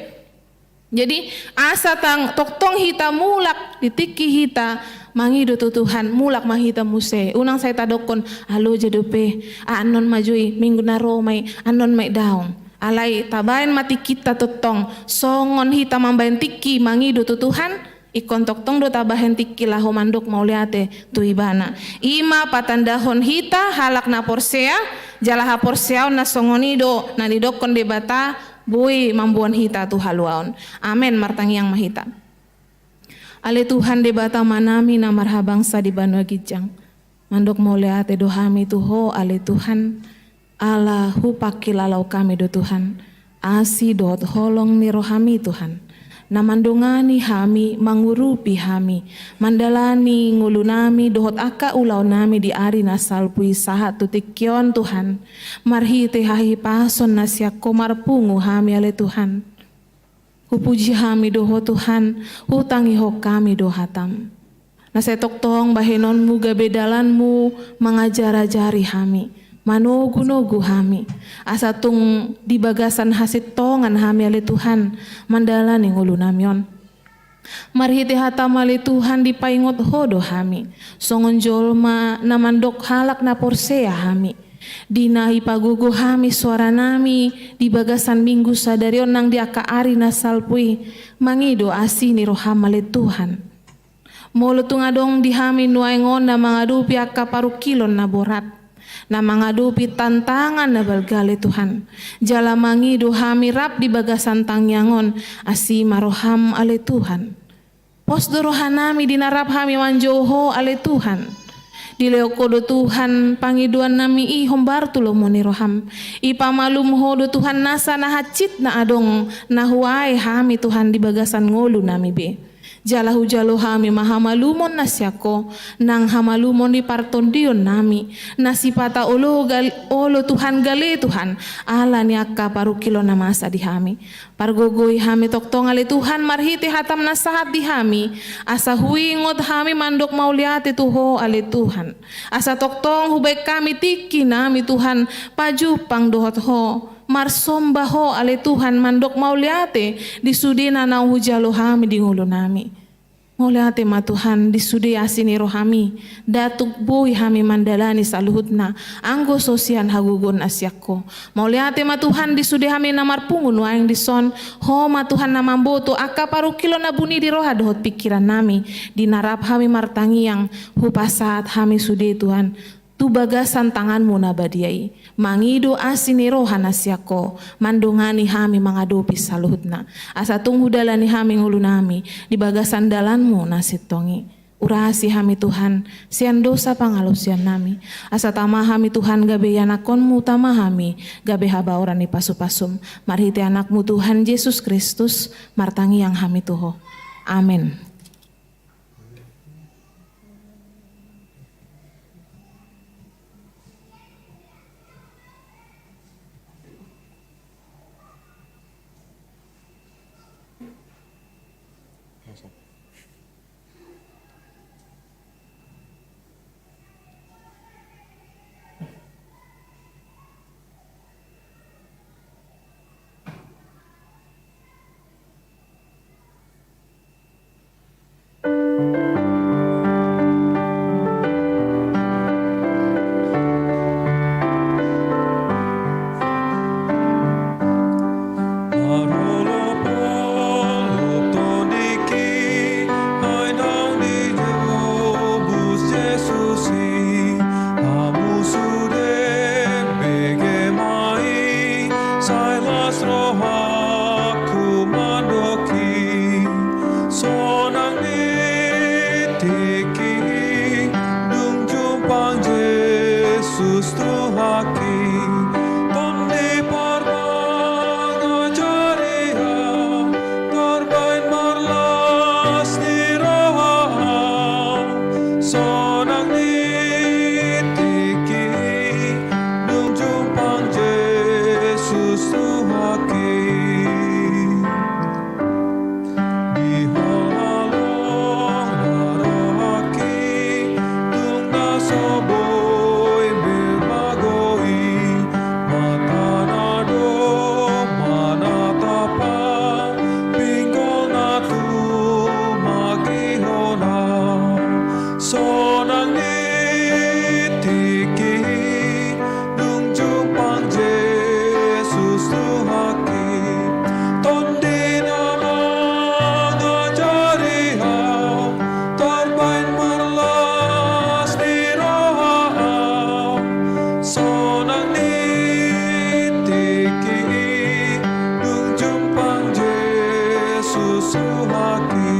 Jadi asa tang-, tongtong hita mulak di tingki hita mangido tu Tuhan, mulak ma hita muse. Unang sai tadokkon, "Ah, loja dope, ah, annon ma jo i, minggu na ro ma i, annon ma i," daong. Alai tabaen ma tingkinta tongtong, songon hita mambaen tingki mangido tu Tuhan, ingkon tongtong do tabaen tingki laho mandok mauliate tu Ibana. I ma patandahon hita halak na porsea, jala haporseaon na songon i do na nidokkon Debata, boi mamboan hita tu haluaon. Amen. Martangiang ma hita. Ale Tuhan, Debata Amanami na marhabangsa di banua ginjang, mandok mauliate do hami tu Ho, ale Tuhan, ala hupangkilalaon hami do Tuhan asi dohot holong ni rohaMi, Tuhan, na mandongani hami, mangurupi hami, mandalani ngolunami dohot angka ulaonnami di ari na salpu i sahat tu tingki on, Tuhan. Marhite hahipason na sian Ho marpungu hami, ale Tuhan. Hupuji hami do Ho, Tuhan, hutangihon hami do hataM. Na sai tongtong bahenonMu gabe dalanMu mangajarajari hami, manogunogu hami, asa tung di bagasan hasintongan hami, ale Tuhan, mandalani ngolunami on. Marhite hataM, ale Tuhan, dipaingot Ho do hami songon jolma na mandok halak na porsea hami. Di na ipagogo hami suaranami di bagasan minggu sadari on nang di angka ari na salpu i, mangido asi ni rohaM, ale Tuhan. Molo tung adong di hami nuaeng on na mangadopi angka parungkilon na borat, na mangadopi tantangan na balga, ale Tuhan, jala mangido hami rap di bagasan tangiang on, asi ma rohaM, ale Tuhan. Pos do rohanami di na rap hami manjou Ho, ale Tuhan. Dilehon Ho do, Tuhan, pangidoannami i hombar tu lomo ni rohaM. Ipamalum Ho do, Tuhan, nasa na hansit na adong na huae hami, Tuhan, di bagasan ngolunami be. Jala hujalo hami ma hamalumon na sian Ho, nang hamalumon di partondionnami, na sipata olo gal-, olo, Tuhan, gale, Tuhan, ala ni angka parungkilon na masa di hami. Pargogoi hami tongtong, ale Tuhan, marhite hataM na sahat di hami, asa huingot hami mandok mauliate tu Ho, ale Tuhan. Asa tongtong hubaen hami tingkinami, Tuhan, pajumpang dohot Ho, marsomba Ho, ale Tuhan, mandok mauliate di sude na naung hujalo hami di ngolunami. Mauliate ma, Tuhan, di sude asi ni rohaMi, ndang tung boi hami mandalani saluhutna anggo so sian hagogoon na sian Ho. Mauliate ma, Tuhan, di sude hami na marpungu nuaeng dison, Ho ma, Tuhan, na mamboto angka parungkilon na buni di roha dohot pingkirannami, di na rap hami martangiang, hupasahat hami sude, Tuhan, tu bagasan tanganMu na badia i, mangido asi ni roha na sian Ho, mandongani hami mangadopi saluhutna, asa tung hudalani hami ngolunami di bagasan dalanMu na sintong i. Urasi hami, Tuhan, sian dosa pangalaosiannami, asa tama hami, Tuhan, gabe ianakkonMu, tama hami gabe habaoran ni pasupasuM, marhite AnakMu, Tuhan Jesus Kristus, martangiang hami tu Ho. Amen. Jesus Tuhanki, Tondi parmangajari ahu, tarbaen marlas ni roha ahu, sonang ni tingki i, dung jumpang Jesus Tuhanki. Di halong na rohangki, tung na so boi be magou i, mata na do manatap ahu, pinggol na tumangihon ahu, sonang ni tingki i, dung jumpang Jesus Tuhanki, Tondi na mangajari ahu, tarbaen marlas ni roha ahu, sonang ni tingki i, dung jumpang Jesus Tuhanki.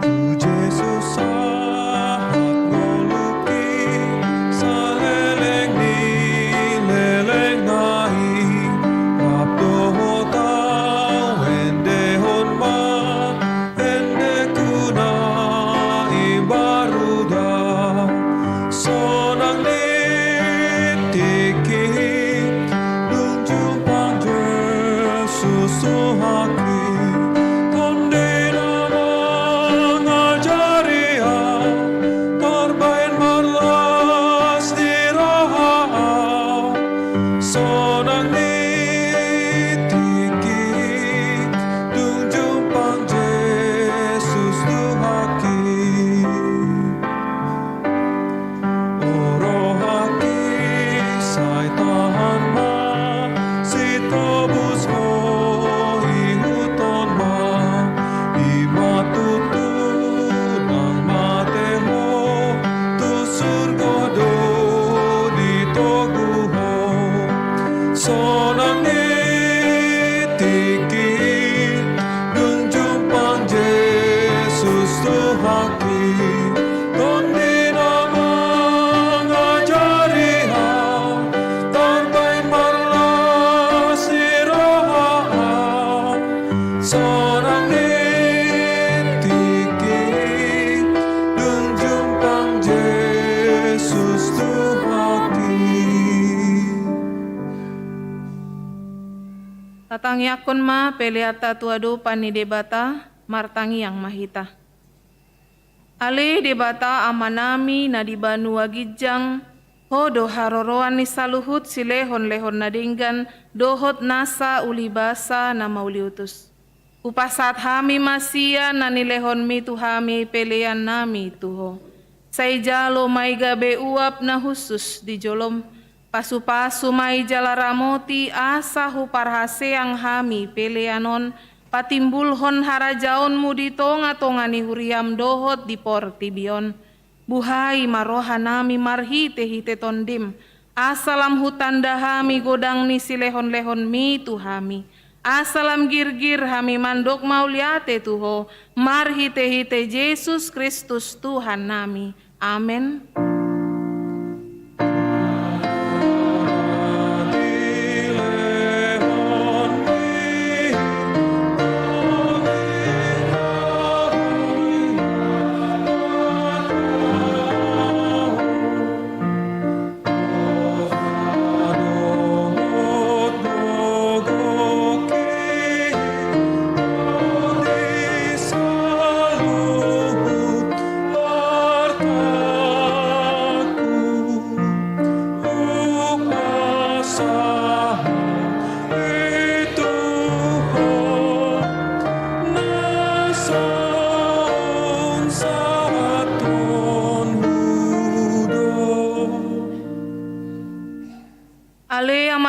Tu Jesus sahat ngolungki, saleleng ni lelengna i, rap dohot ahu endehon ma endengku na imbaru da, sonang ni tingki i, dung jumpang Jesus Tuhanki, Tondi na mangajari ahu, tarbaen marlas ni roha ahu, sonang ni tingki i, dung jumpang Jesus Tuhanki. O rohangki, sai tahan ma, sitobus ho ihuthon ma, i ma tutu ndang mate ho, tu surgo do ditogu ho, sonang ni tingki i, dung jumpang Jesus Tuhanki, Tondi na mangajari ahu, tarbaen marlas ni roha ahu, sonang ni tingki i, dung jumpang Jesus Tuhanki. Tatangiangkon ma peleanta tu adopan ni Debata. Martangiang ma hita. Ale Debata Amanami na di banua ginjang, Ho do haroroan ni saluhut silehonlehon na denggan dohot nasa ulibasa na mauliutus. Hupasahat hami ma sian na nilehonMi tu hami peleannami tu Ho. Sai jalo ma i gabe uap na hushus di joloM. Pasupasu ma i jala ramoti asa huparhaseang hami pelean on patimbulhon harajaonMu di tongatonga ni huriaM dohot di portibi on. Buhai ma rohanami marhitehite TondiM, asa lam hutanda hami godang ni silehonlehonMi tu hami, asa lam girgir hami mandok mauliate tu Ho, marhitehite Jesus Kristus Tuhannami. Amen.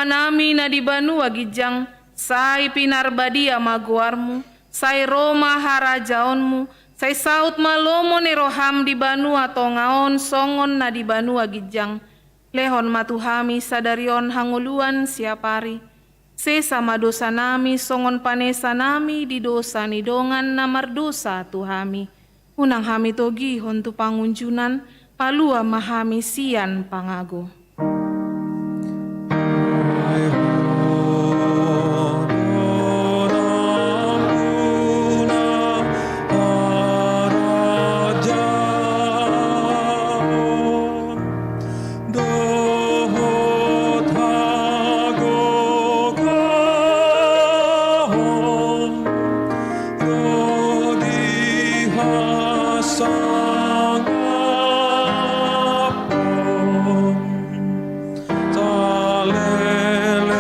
Nami na di banua ginjang, sai pinarbadia ma goarmu, sai ro ma harajaonmu, sai saut ma lomo ni roham di banua tonga on songon na di banua ginjang. Lehon ma tu hami sadari on hangoluan siapari. Sesa ma dosanami songon panesanami di dosa ni dongan na mardosa tu hami. Unang hami togihon tu pangunjunan, palua ma hami sian pangago. Dohot hagogoon ro di hasangaphon, saleleng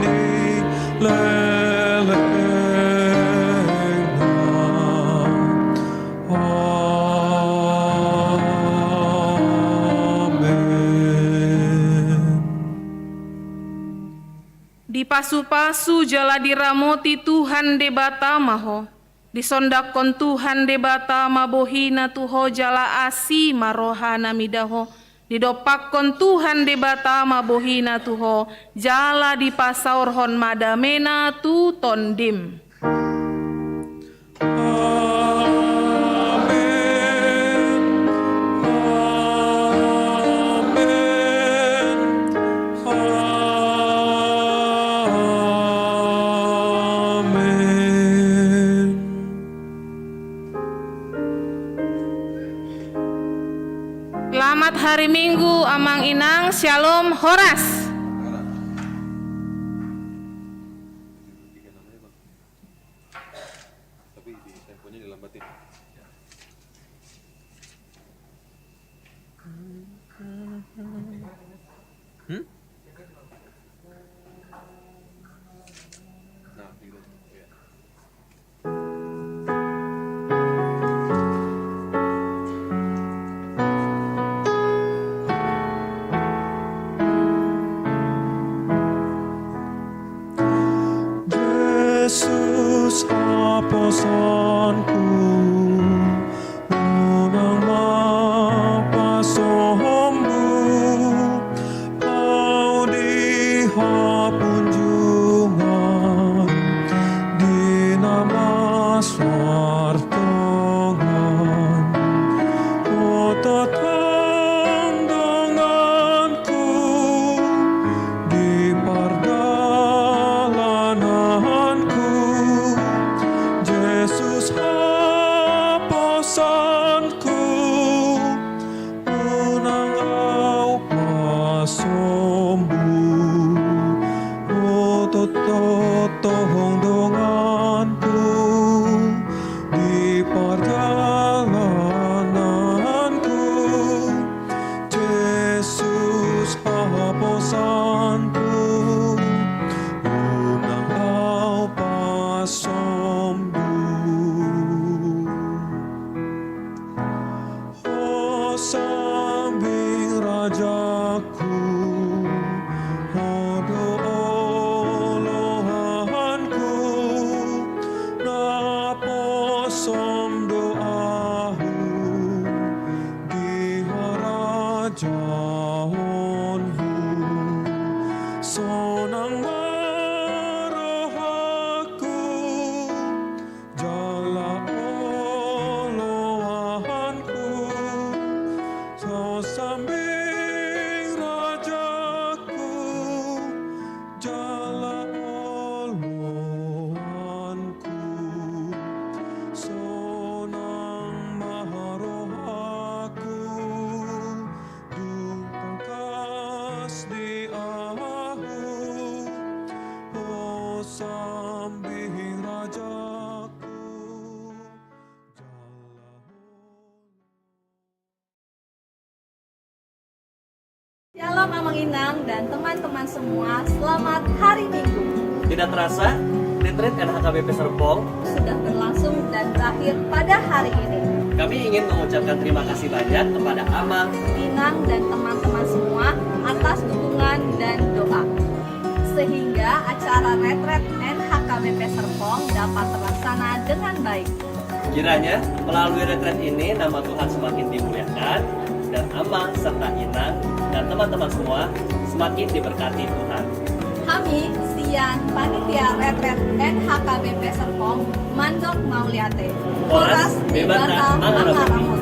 ni lelengna. Amen. Dipasupasu jala diramoti Tuhan Debata ma ho. Disondanghon Tuhan Debata ma bohina tu ho jala asi ma rohana mida ho. Didompakhon Tuhan Debata ma bohina tu ho, jala dipasaorhon ma damena tu tondim. Amen. Amen. Amen. Selamat hari Minggu, Amang Inang. Syalom, horas. Jesus haposanku, unang ma pasombu ahu di hapunjungan, di na marsoal dongan. Ototong donganku di pardalananku, Jesus haposanku, unang ahu pasombu. Ototong donganku di pardalananku, Jesus haposanku, unang ahu pasombu. Ho sambing rajaku, ho do oloanku, na posom do ahu di harajaonmu. Sonang ma rohangku, jala oloanku, ho sambing rajaku, jala oloanku. Sonang ma rohangku, dung tangkas di ahu, ho sambing rajaku. Shalom Amang Inang dan teman-teman semua, selamat hari Minggu. Tidak terasa, retreat N H K B P Serpong sudah berlangsung dan berakhir pada hari ini. Kami ingin mengucapkan terima kasih banyak kepada Amang, Inang, dan teman-teman semua atas dukungan dan doa. Sehingga acara retret N H K B P Serpong dapat terlaksana dengan baik. Kiranya melalui retret ini nama Tuhan semakin dimuliakan dan Amang serta Inang dan teman-teman semua semakin diberkati Tuhan. Hami sian panitia retret N H K B P Serpong mandok mauliate. Horas di Batam Mangaramotik.